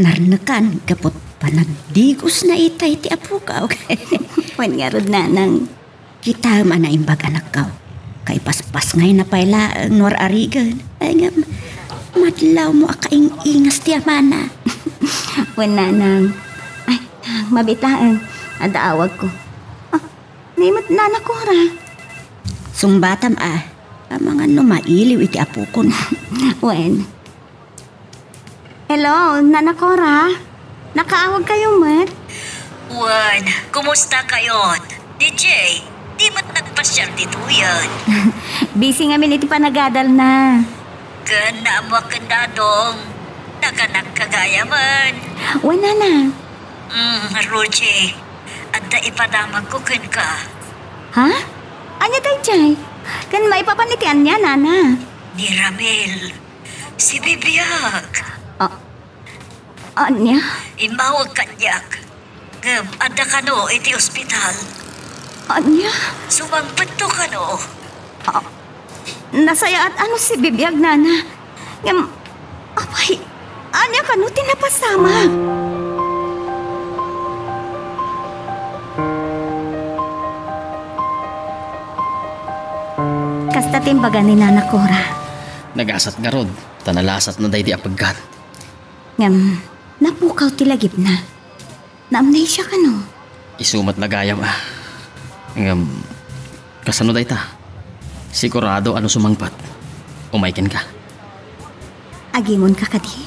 Narnekan gapu panagdigosna itay ti apokaw. Wen ngarud, nanang. Kitaem a naimbag, anakko. Kaipaspasngayna pay laeng no ar-arigen. Ay, ngem, madlawmo a kaing-ingas ti amana. Wen, nanang. Ay, nang, mabiit laeng. Adda awagko. Ah, ni met Nana Cora. Sungbatam a, amangan no mailiw iti apokon. Wen. Hello, Nana Cora? Nakaawag kayo met? Wen, kumusta kayon? D J, di met nagpasiar ditoyen? Busy ngamin iti panagadalna. Ken naammoak ken Dadong, nakanak ka gayamen. Wen, Nana. Mm, Roger, adda ipadamagko kenka. Ha? Ania daydiay? Ken maipapan iti ania, Nana? Ni Ramil. Si Bibiag. A-, ania? Immawag kaniak. Ngem adda kano iti ospital. Ania? Sumangpetto kano. A-, nasayaat a no si Bibiag, Nana. Ngem, apay, ania kano ti napasamak? Kasta ti imbaga ni Nana Cora. Nagasat ngarud. Ta nalasatna daydi a peggat. Ngem, napukaw ti lagipna. Naamnesia kano? Isu met la gayam a. Ngem, kasano dayta? Sigurado a no sumangpet, umay kenka. Agimonka kadi?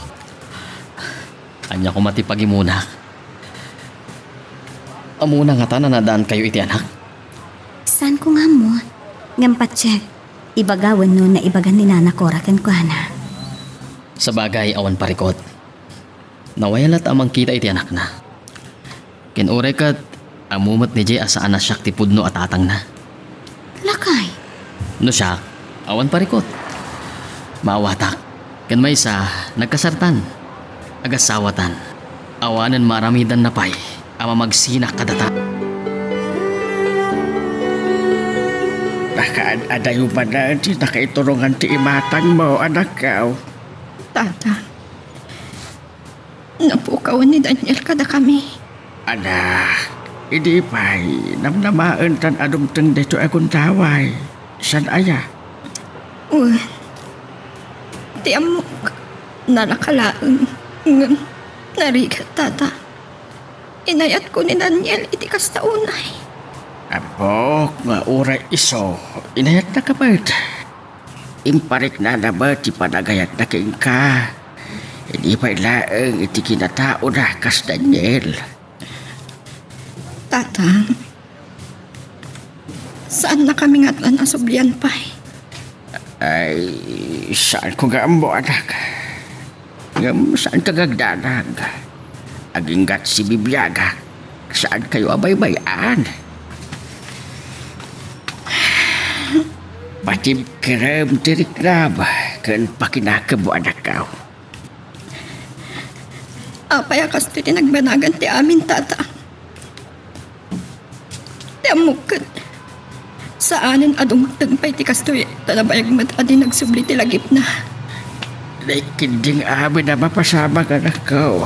Ania koma ti pagimunak? Ammona ngata a naaddaankayo iti anak? Saanko nga ammo. Ngem patse, ibaga wenno naibagan ni Nana Cora kenkuana. Sabagay, awan parikut. Nawayan latta a mangkita iti anakna. Ken uray ket, ammo met ni Jay a saan a siak ti pudno a tatangna. Lakay. No siak, awan parikut. Maawatak. Ken maysa, nagkasartan. Agasawatan. Awanen maaramidanna pay a mamagsinak kadata. Nakaad-adayo manen ti nakaiturongan ti imatangmo, anakko. Tata, napukaw ni Daniel kadakami. Anak, idi pay namnamaentan a dumteng daytoy a gundaway, saan aya? Wen, ti ammok, nalaka laeng, ngem narigat, Tata. Inayatko ni Daniel iti kasta unay. Ammok nga uray isu, inayatnaka met. Impariknana met ti panagayatna kenka. Idi pay laeng iti kinataona kas Daniel. Tatang, saannakami nga atlan a sublian pay. Ay, saanko nga ammo, anak. Ngem saanka nga agdanag. Aginggat sibibiagak. Saankayo a baybay-an. Patibkerem ti riknam ken pakinakem, anakko. Apay a kastoy ti nagbanagan ti amin, Tata? Ti ammok ket, saanen a dumteng pay ti kastoy, ta nabayag met a di nagsubli ti lagipna. Naikkinding amin a mapasamak, anakko.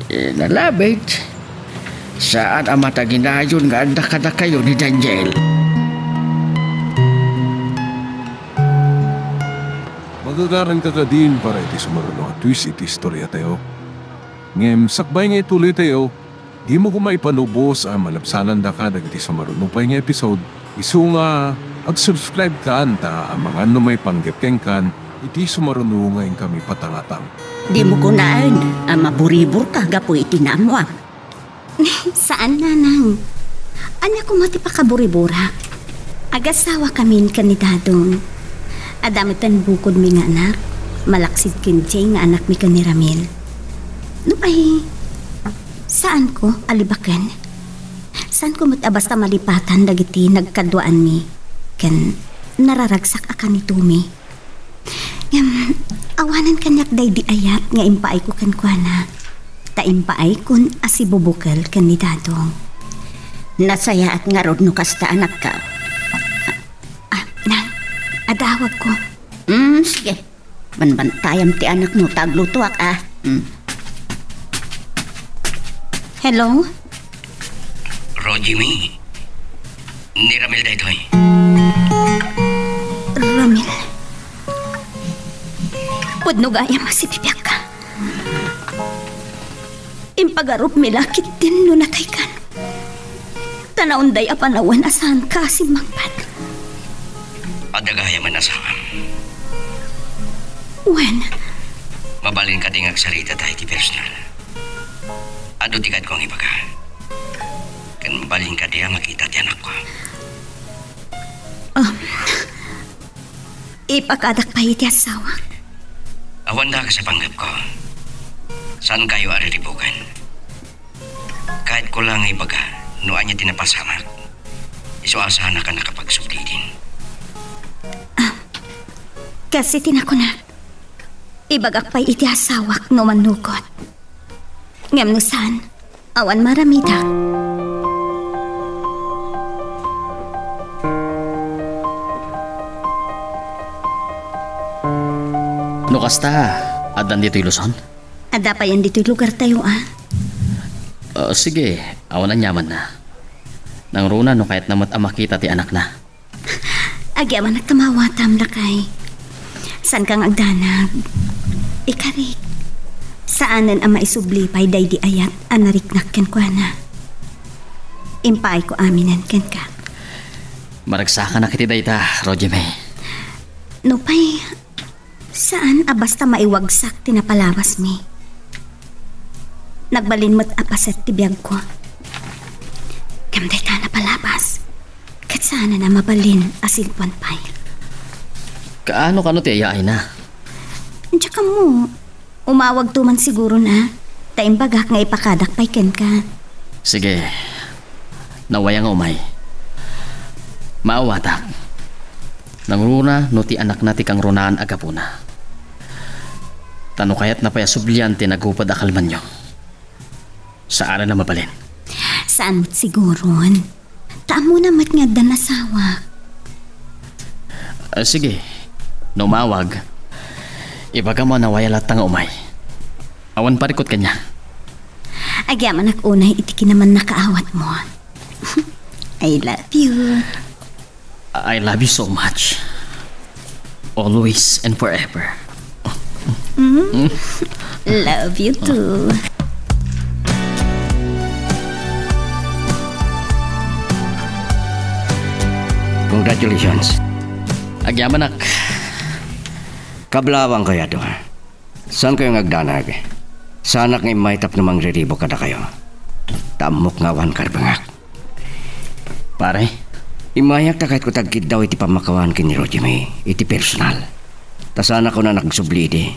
Eh, nalabit. Saan a mataginayon nga adda kadakayo ni Daniel. Magagaranka kadin para iti sumaruno a twist iti istoriatayo. Ngem sakbay nga ituloytayo, dimo koma ipanubos a malabsanandaka dagiti sumaruno pay nga episode, isu nga ag-subscribe kan ta amangan no maipanggep kenkan iti sumaruno nga inkami patangatang. Dimo kunaen a maburiburka gapu iti naammoam. Saan, nanang. Ania koma ti pakaburiburak? Agasawakamin ken ni Dadong. Adda metten bukodmi nga anak, malaksid ken Jay nga anakmi ken ni Ramil. Nupay, saanko a libaken. Saanko met a basta malipatan dagiti nagkaduaanmi ken nararagsak a kanitomi. Ngem, awanen kaniak daydi ayat nga impaayko kenkuana, ta impaaykon a sibubukel ken ni Dadong. Nasayaat ngarud no kasta, anakko. Ah, nang, adda awagko. Mm, sige. Banbantayam ti anakmo ta aglutoak, a. Mm. Hello? Rogie, mi. Ni Ramil daytoy. Ramil? Pudno gayam a sibibiagka. Impagarupmi la ketdin no nataykan. Ta naunday a panawen a saanka a simmangpet. Adda gayam a nasangam. Wen. Mabalin kadi nga agsaritata iti personal. Adu ti kaadko nga ibaga. Ken mabalin kadi a makita ti anakko. Um, ipakadak pay iti asawak? Awan dakas a panggepko. Saankayo a riribukan? Kaadko la nga ibaga no ania ti napasamak. Isu a saanak a nakapagsubli idin. Ah, kas iti nakunak, ibagak pay iti asawak no mannukot. Ngem no saan, awan maaramidak. No kasta, addan ditoy Luzon? Adda payen ditoy lugartayo, a? Ah, sige, awan aniamanna. Nangruna no kayatna met a makita ti anakna. Agyamanak ta maawatam, lakay. Saanka nga agdanag? Ikarik, saanen a maisubli pay daydi ayat a nariknak kenkuana. Impaayko aminen kenka. Maragsakanak iti dayta, Roger May. Nupay, saan a basta maiwagsak ti napalabasmi. Nagbalin met a paset ti biagko. Ngem dayta napalabas, ket saanen a mabalin a silpuan pay. Kaano kano ti ayaayna? Diak ammo. Umawagto man siguro na, ta imbagak nga ipakadak pay kenka. Sige. Nawaya nga umay. Maawatak. Nangruna no ti anakna ti kangrunaan a gapuna. Ta no kayatna pay a sublian ti nagupod a kalmanyo, saan a mabalin. Saan met siguron? Ta ammona met nga addan asawak. Ah, sige. No umawag, ibagam a nawaya latta nga umay. Awan parikut kaniak. Agyamanak unay iti kinamannakaawatmo. I love you. I love you so much. Always and forever. Mm. Love you too. Congratulations. Agyamanak. Kablawang kayat, ha? Saan kayo nga agdanag? Saanak nga immay tapno mangriribuk kadakayo. Ta ammok nga awan karbengak. Pare? Immayak ta kayatko ti agkiddaw iti pammakawan ken ni Roger May iti personal. Ta saanakon a nagsubli idi.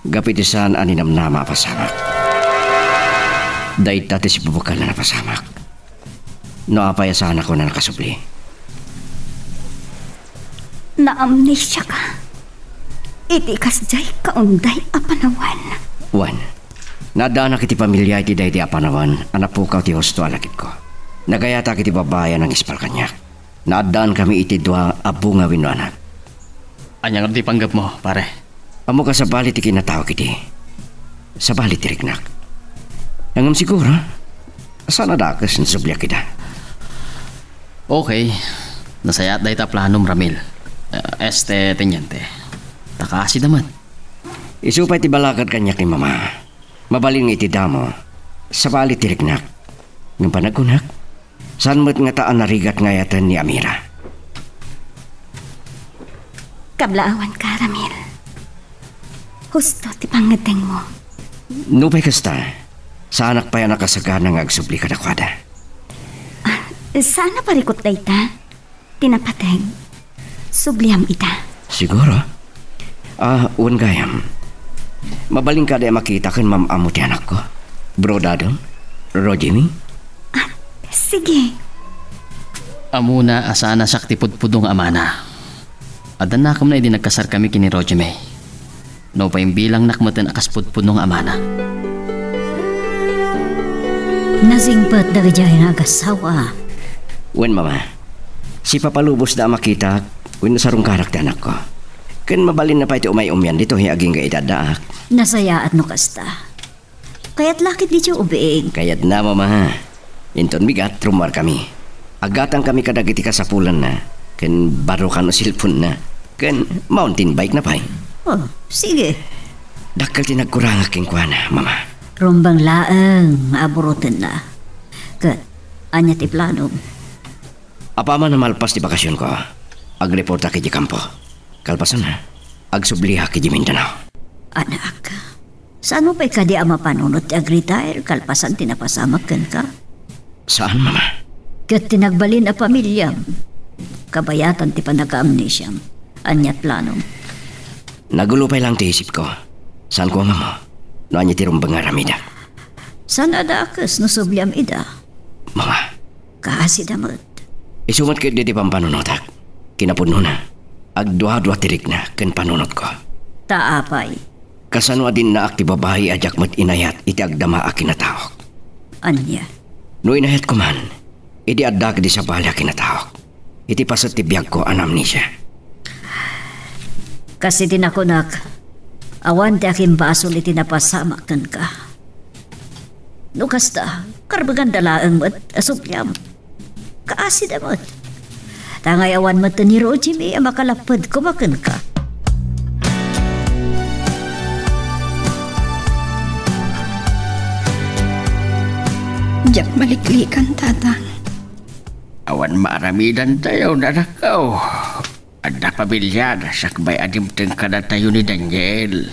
Gapu iti saan a ninamnama a pasamak. Dayta ti sibubukel a napasamak. No apay a saanakon a nakasubli? Naamnesiaka iti kasdiay kaunday a panawen. Wen, naaddaanak iti pamilia iti daydi a panawen a napukaw ti husto a lagipko. Nagayatak iti babai a nangispal kaniak. Naaddaankami iti dua a bunga wenno anak. Ania ngarud ti panggepmo, pare? Ammok a sabali ti kinatawag idi. Sabali ti riknak. Ngem siguro, saan a dakes no subliak ida. Okay. Nasayaat dayta a planom, Ramil. Eh, este, teniente. Ta kaasida met. Isu pay ti balakad kaniak ni Mama. Mabalin nga iti damo, sabali ti riknak. Ngem panagkunak, saan met ngata a narigat nga ayaten ni Amira. Kablaawanka, Ramil. Husto ti pangngeddengmo. Nupay kasta, saanak pay a nakasagana nga agsubli kadakuada. Ah, saan a parikut dayta? Ti napateg, subliam ida. Siguro. Ah, wen gayam. Mabalin kadi a makita ken mam-ammo ti anakko? Bro Dadong? Rojimi? Ah, sige. Ammona a saan a siak ti pudpudno nga amana. Adda nakem na idi nagkasarkami ken ni Rojimi. Nupay imbilangnak metten a kas pudpudno nga amana. Nasingpet dagiti ay nga agassawa. Wen, Mama. Sipapalubosda a makitak wenno sarungkarak ti anakko. Ken mabalinna pay ti umay-umian ditoy agingga iti addaak. Nasayaat no kasta. Kayat la ketdi ti ubing. Kayatna, Mama. Inton bigat, rummuarkami. Aggatangkami kadagiti kasapulanna, ken barrokan a cellphone-na, ken mountain bike-na pay. Oh, sige. Dakkel ti nagkurangak kenkuana, Mama. Rumbeng laeng nga aburotenna. Ket, ania ti planom? Apaman a malpas ti bakasionko, agreportak idiay kampo. Kalpasanna, agsubliak idiay Mindanao. Anak, saan pay kadi a mapanunot ti agretire kalpasan ti napasamak kenka? Saan, Mama. Ket ti nagbalin a pamiliam, kabayatan ti pannakaamnesiam. Ania ti planom? Nagulo pay laeng ti isipko. Saanko a mangngeg no ania ti rumbeng nga aramidek. Saan a dakes no subliam ida? Mama. Kaasida met. Isu met ketdi ti pampanunotak. Kinapudnona, agduadua ti rikna ken panunotko. Ta apay? Kasano a dinnaak ti babai a diak met inayat iti agdama a kinataok? Ania? No inayatko man, idi adda kadi sabali a kinataok, iti paset ti biagko a naamnesia. Kas iti nakunak, awan ti akimbasol iti napasamak kenka. No kasta, karbenganda laeng met a subliam. Kaasida met. Ta ngay awan met ni Rosie May a makalapped koma kenka. Diak maliklikan, Tatang. Awan maaramidantayo, anakko. Adda pamilia, sakbay a dimteng kadatayo ni Daniel.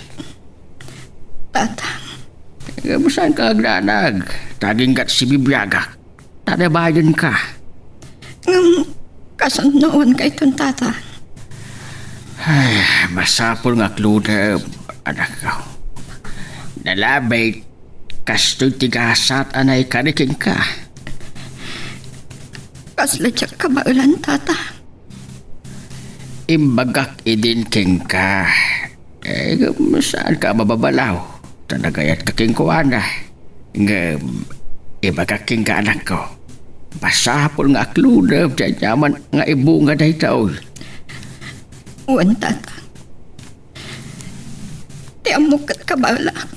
Tatang. Ngem saanka nga agdanag, ta aginggat sibibiagak. Tanabayenka. Ngem, kasano awanka iton, Tatang? Ay, masapul nga akludem, anakko. Nalabit, kastoy ti gasat a naikari kenka. Kasla diak kabaelan, Tatang. Imbagak idin kenka. Eh, ngem saanka a mababalaw, ta nagayatka kenkuana. Ngem, ibagak kenka, anakko, masapul nga akludem ti aniaman nga ibunga daytoy. Wen, Tatang. Ti ammok ket kabaelak.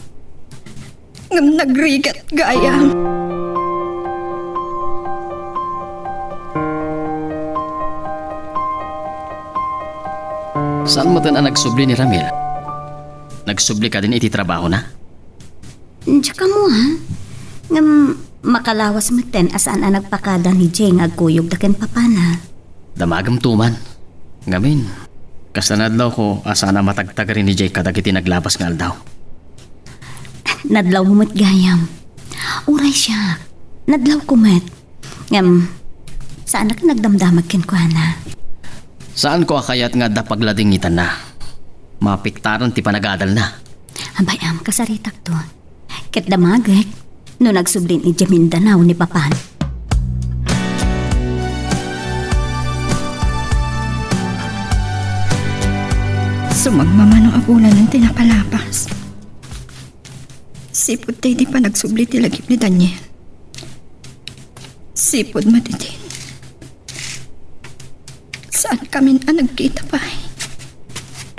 Ngem nagrigat gayam. Saan metten a nagsubli ni Ramil? Nagsubli kadin iti trabahona? Diak ammo, ha? Ngem makalawas metten a saan a nagpakada ni Jay nga agkuyogda ken papana. Damagem to man. Ngamin, kasla nadlawko a saan a matagtagari ni Jay kadagiti naglabas nga aldaw. Nadlawmo met gayam. Uray siak. Nadlawko met. Ngem, saanak nagdamdamag kenkuana. Saanko a kayat nga adda pagladingitanna. Mapiktaran ti panagadalna. Abay, am, kasaritakto. Ket damagek no nagsubli idiay Mindanao ni papan. Sumagmamano a bulanen ti napalapas. Sipud daydi panagsubli ti lagip ni Daniel. Sipud maditin. Saankamin a nagkita pay.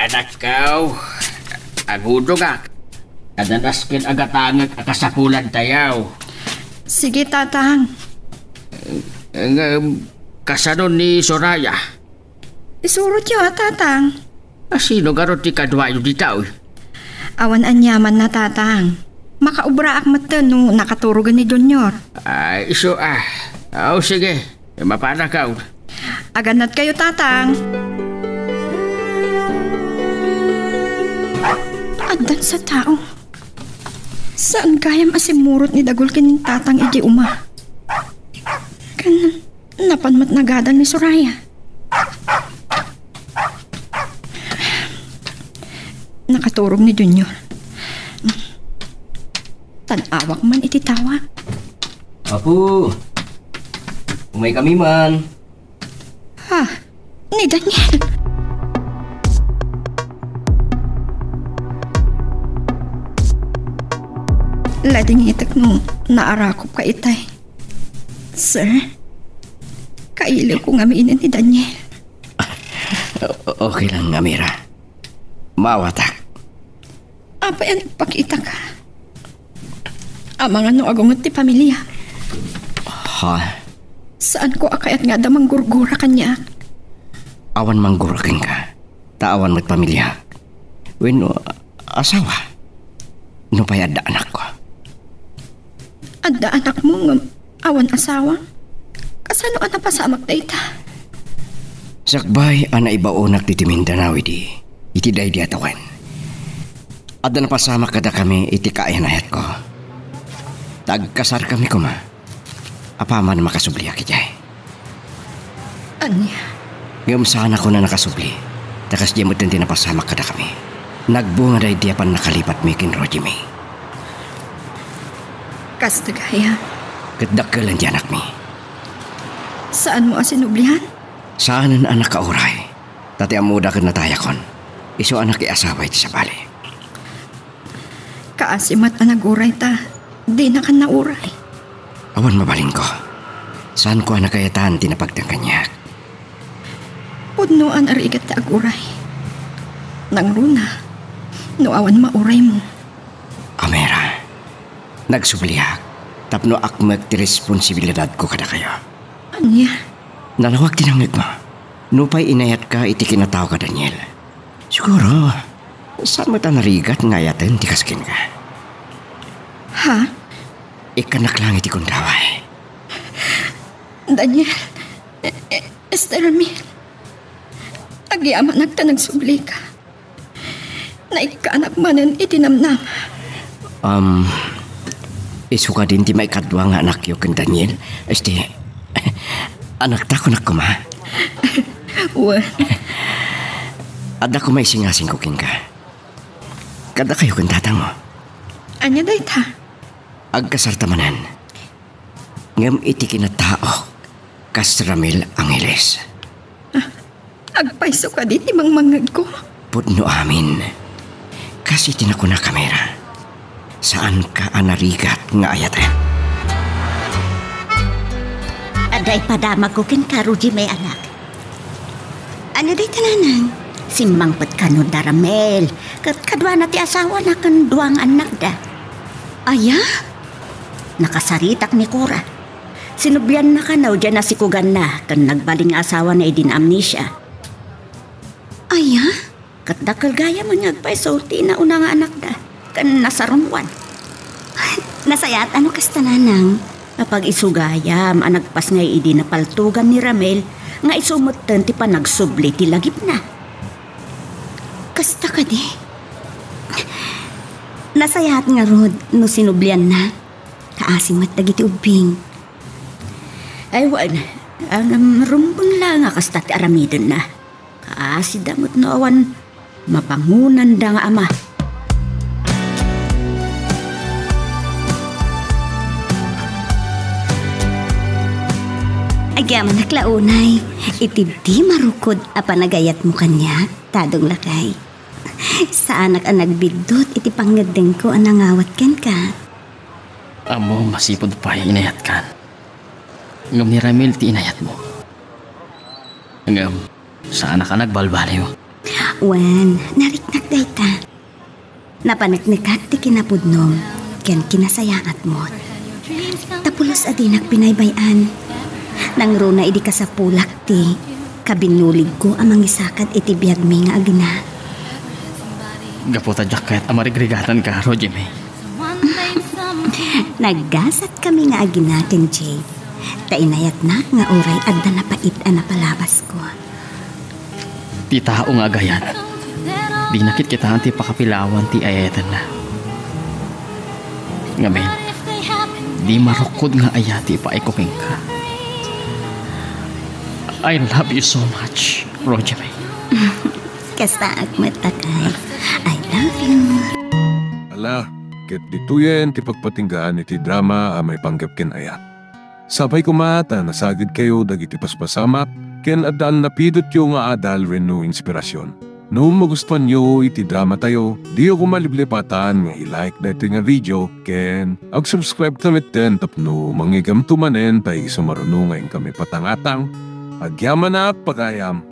Anakko, agudongak. Adda nasken a gatangek a kasapulantayo. Sige, Tatang. Ngem, kasano ni Soraya? Isurotyo a, Tatang. A, sino ngarud ti kaduayo ditoy? Awan aniamanna, Tatang. Makaubraak metten no nakaturogen ni Junior. Ay, isu a. Aw, sige. Mapanakaw. Agannadkayo, Tatang. Addan sa tao. Saan gayam a simmurot ni Dagul ken ni Tatang idiay uma? Ken napan met nagadal ni Soraya. Nakaturog ni Junior. Tan-awak man iti tawag. Apo, umaykami man. Ha? Ni Daniel? Ladingitek no naarakopka itay. Sir, kailiwko ngamin ni Daniel. O-, okay lang, Amira. Maawatak. Apay a nagpakitaka? Amangan no agunget ti pamilia. Ha? Saanko a kayat nga adda manggurgura kaniak. Awan manggura kenka, ta awan met pamiliak. Wenno, asawa. Nupay adda anakko. Adda anakmo ngem awan asawa? Kasano a napasamak dayta? Sakbay a naibaonak ditoy Mindanao idi, iti daydi a tawen, adda napasamak kadakami iti kaayan-ayatko. Ta agkasarkami koma, apaman a makasubliak idiay. Ania? Ngem saanakon a nakasubli, ta kasdiay metten ti napasamak kadakami. Nagbunga daydi a pannakalipatmi ken Roger-mi. Kasta gayam. Ket dakkelen ti anakmi. Saanmo a sinublian? Saanen a nakauray, ta ti ammoda ket natayakon. Isu a nakiasawa iti sabali. Kaasi met a naguray ta dinakan nauray. Awan mabalinko. Saanko a nakayatan ti napagtan kaniak. Pudno a narigat ti aguray. Nangruna, no awan mauraymo. Amira, nagsubliak tapno akmek ti responsibilidadko kadakayo. Ania? Nalawag ti nangngegmo. Nupay inayatka iti kinatao ka, Daniel, siguro, saan met a narigat nga ayaten ti kas kenka. Ha? Ikkannak lang iti gundaway. Daniel, e-, e-, Ester Ramil, agyamanak ta nagsublika. Naikkanak manen iti namnama. Um, isu kadin ti maikadua nga anakyo ken Daniel? Esti, anakta kunak koma? Wen. Adda koma isingasingko kenka. Kaddakayo ken tatangmo. Ania dayta? Agkasarta manen. Ngem iti kinataok, kas Ramil Angeles. Agpayso kadi ti mangmangngegko? Pudno amin. Kas iti nakunakami ra, saanka a narigat nga ayaten. Adda ipadamagko kenka, Rogie, may anak. Ania dayta, nanang? Simmangpet kano da Ramil, ket kaduana ti asawana ken dua nga annakda. Aya? Nakasaritak ni Cora. Sinublianna kano diay nasikuganna ken nagbalin nga asawana idi naamnesia. Aya? Ket dakkel gayam nga agpayso ti nauna nga anakda ken nasarungwan. Nasayaat a no kasta, nanang. Apag-isu gayam a nagpasngay idi napaltogan ni Ramil nga isu metten ti panagsubli ti lagipna. Kasta kadi? Nasayaat ngarud no sinublianna. Kaasi met dagiti ubbing. Ay, wen, ngem rumbeng la nga kasta ti aramidenna. Kaasida met no awan mapangunanda nga ama. Agyamanak la unay iti di marukod a panagayatmo kaniak, Tadong lakay. Saanak a nagbiddut iti pangngeddengko a nangawat kenka. Ammom a sipud pay inayatkan. Ngem ni Ramil ti inayatmo. Ngem, saanak a nagbalbaliw. Wen, nariknak dayta. Napaneknekat ti kinapudnom ken kinasayaatmo. Ta pulos a dinak binaybay-an. Nangruna idi kasapulak ti kabinnuligko a mangisakad iti biagmi nga agina. Gapu ta diak kayat a marigrigatanka, Rogie May. Naggasatkami nga agina ken Jade, ta inayatnak nga uray adda napait a napalabasko. Ti tao nga agayat, dina kitkitaan ti pakapilawan ti ayatenna. Ngamin, di marukod nga ayat ti ipaayko kenka. I love you so much, Rogie May. Kastaak met, lakay. I love you. Ala, ket ditoyen ti pagpatinggaan iti drama a maipanggep ken ayat. Sapay koma ta nasagidkayo dagiti paspasamak ken adda napidotyo nga adal wenno inspirasyon. No magustuanyo iti dramatayo, diyo koma liplipatan nga i-like daytoy nga video ken ag-subscribe ta metten tapno mangigamto manen ta isu maruno nga inkami patangatang. Agyamanak pagayam.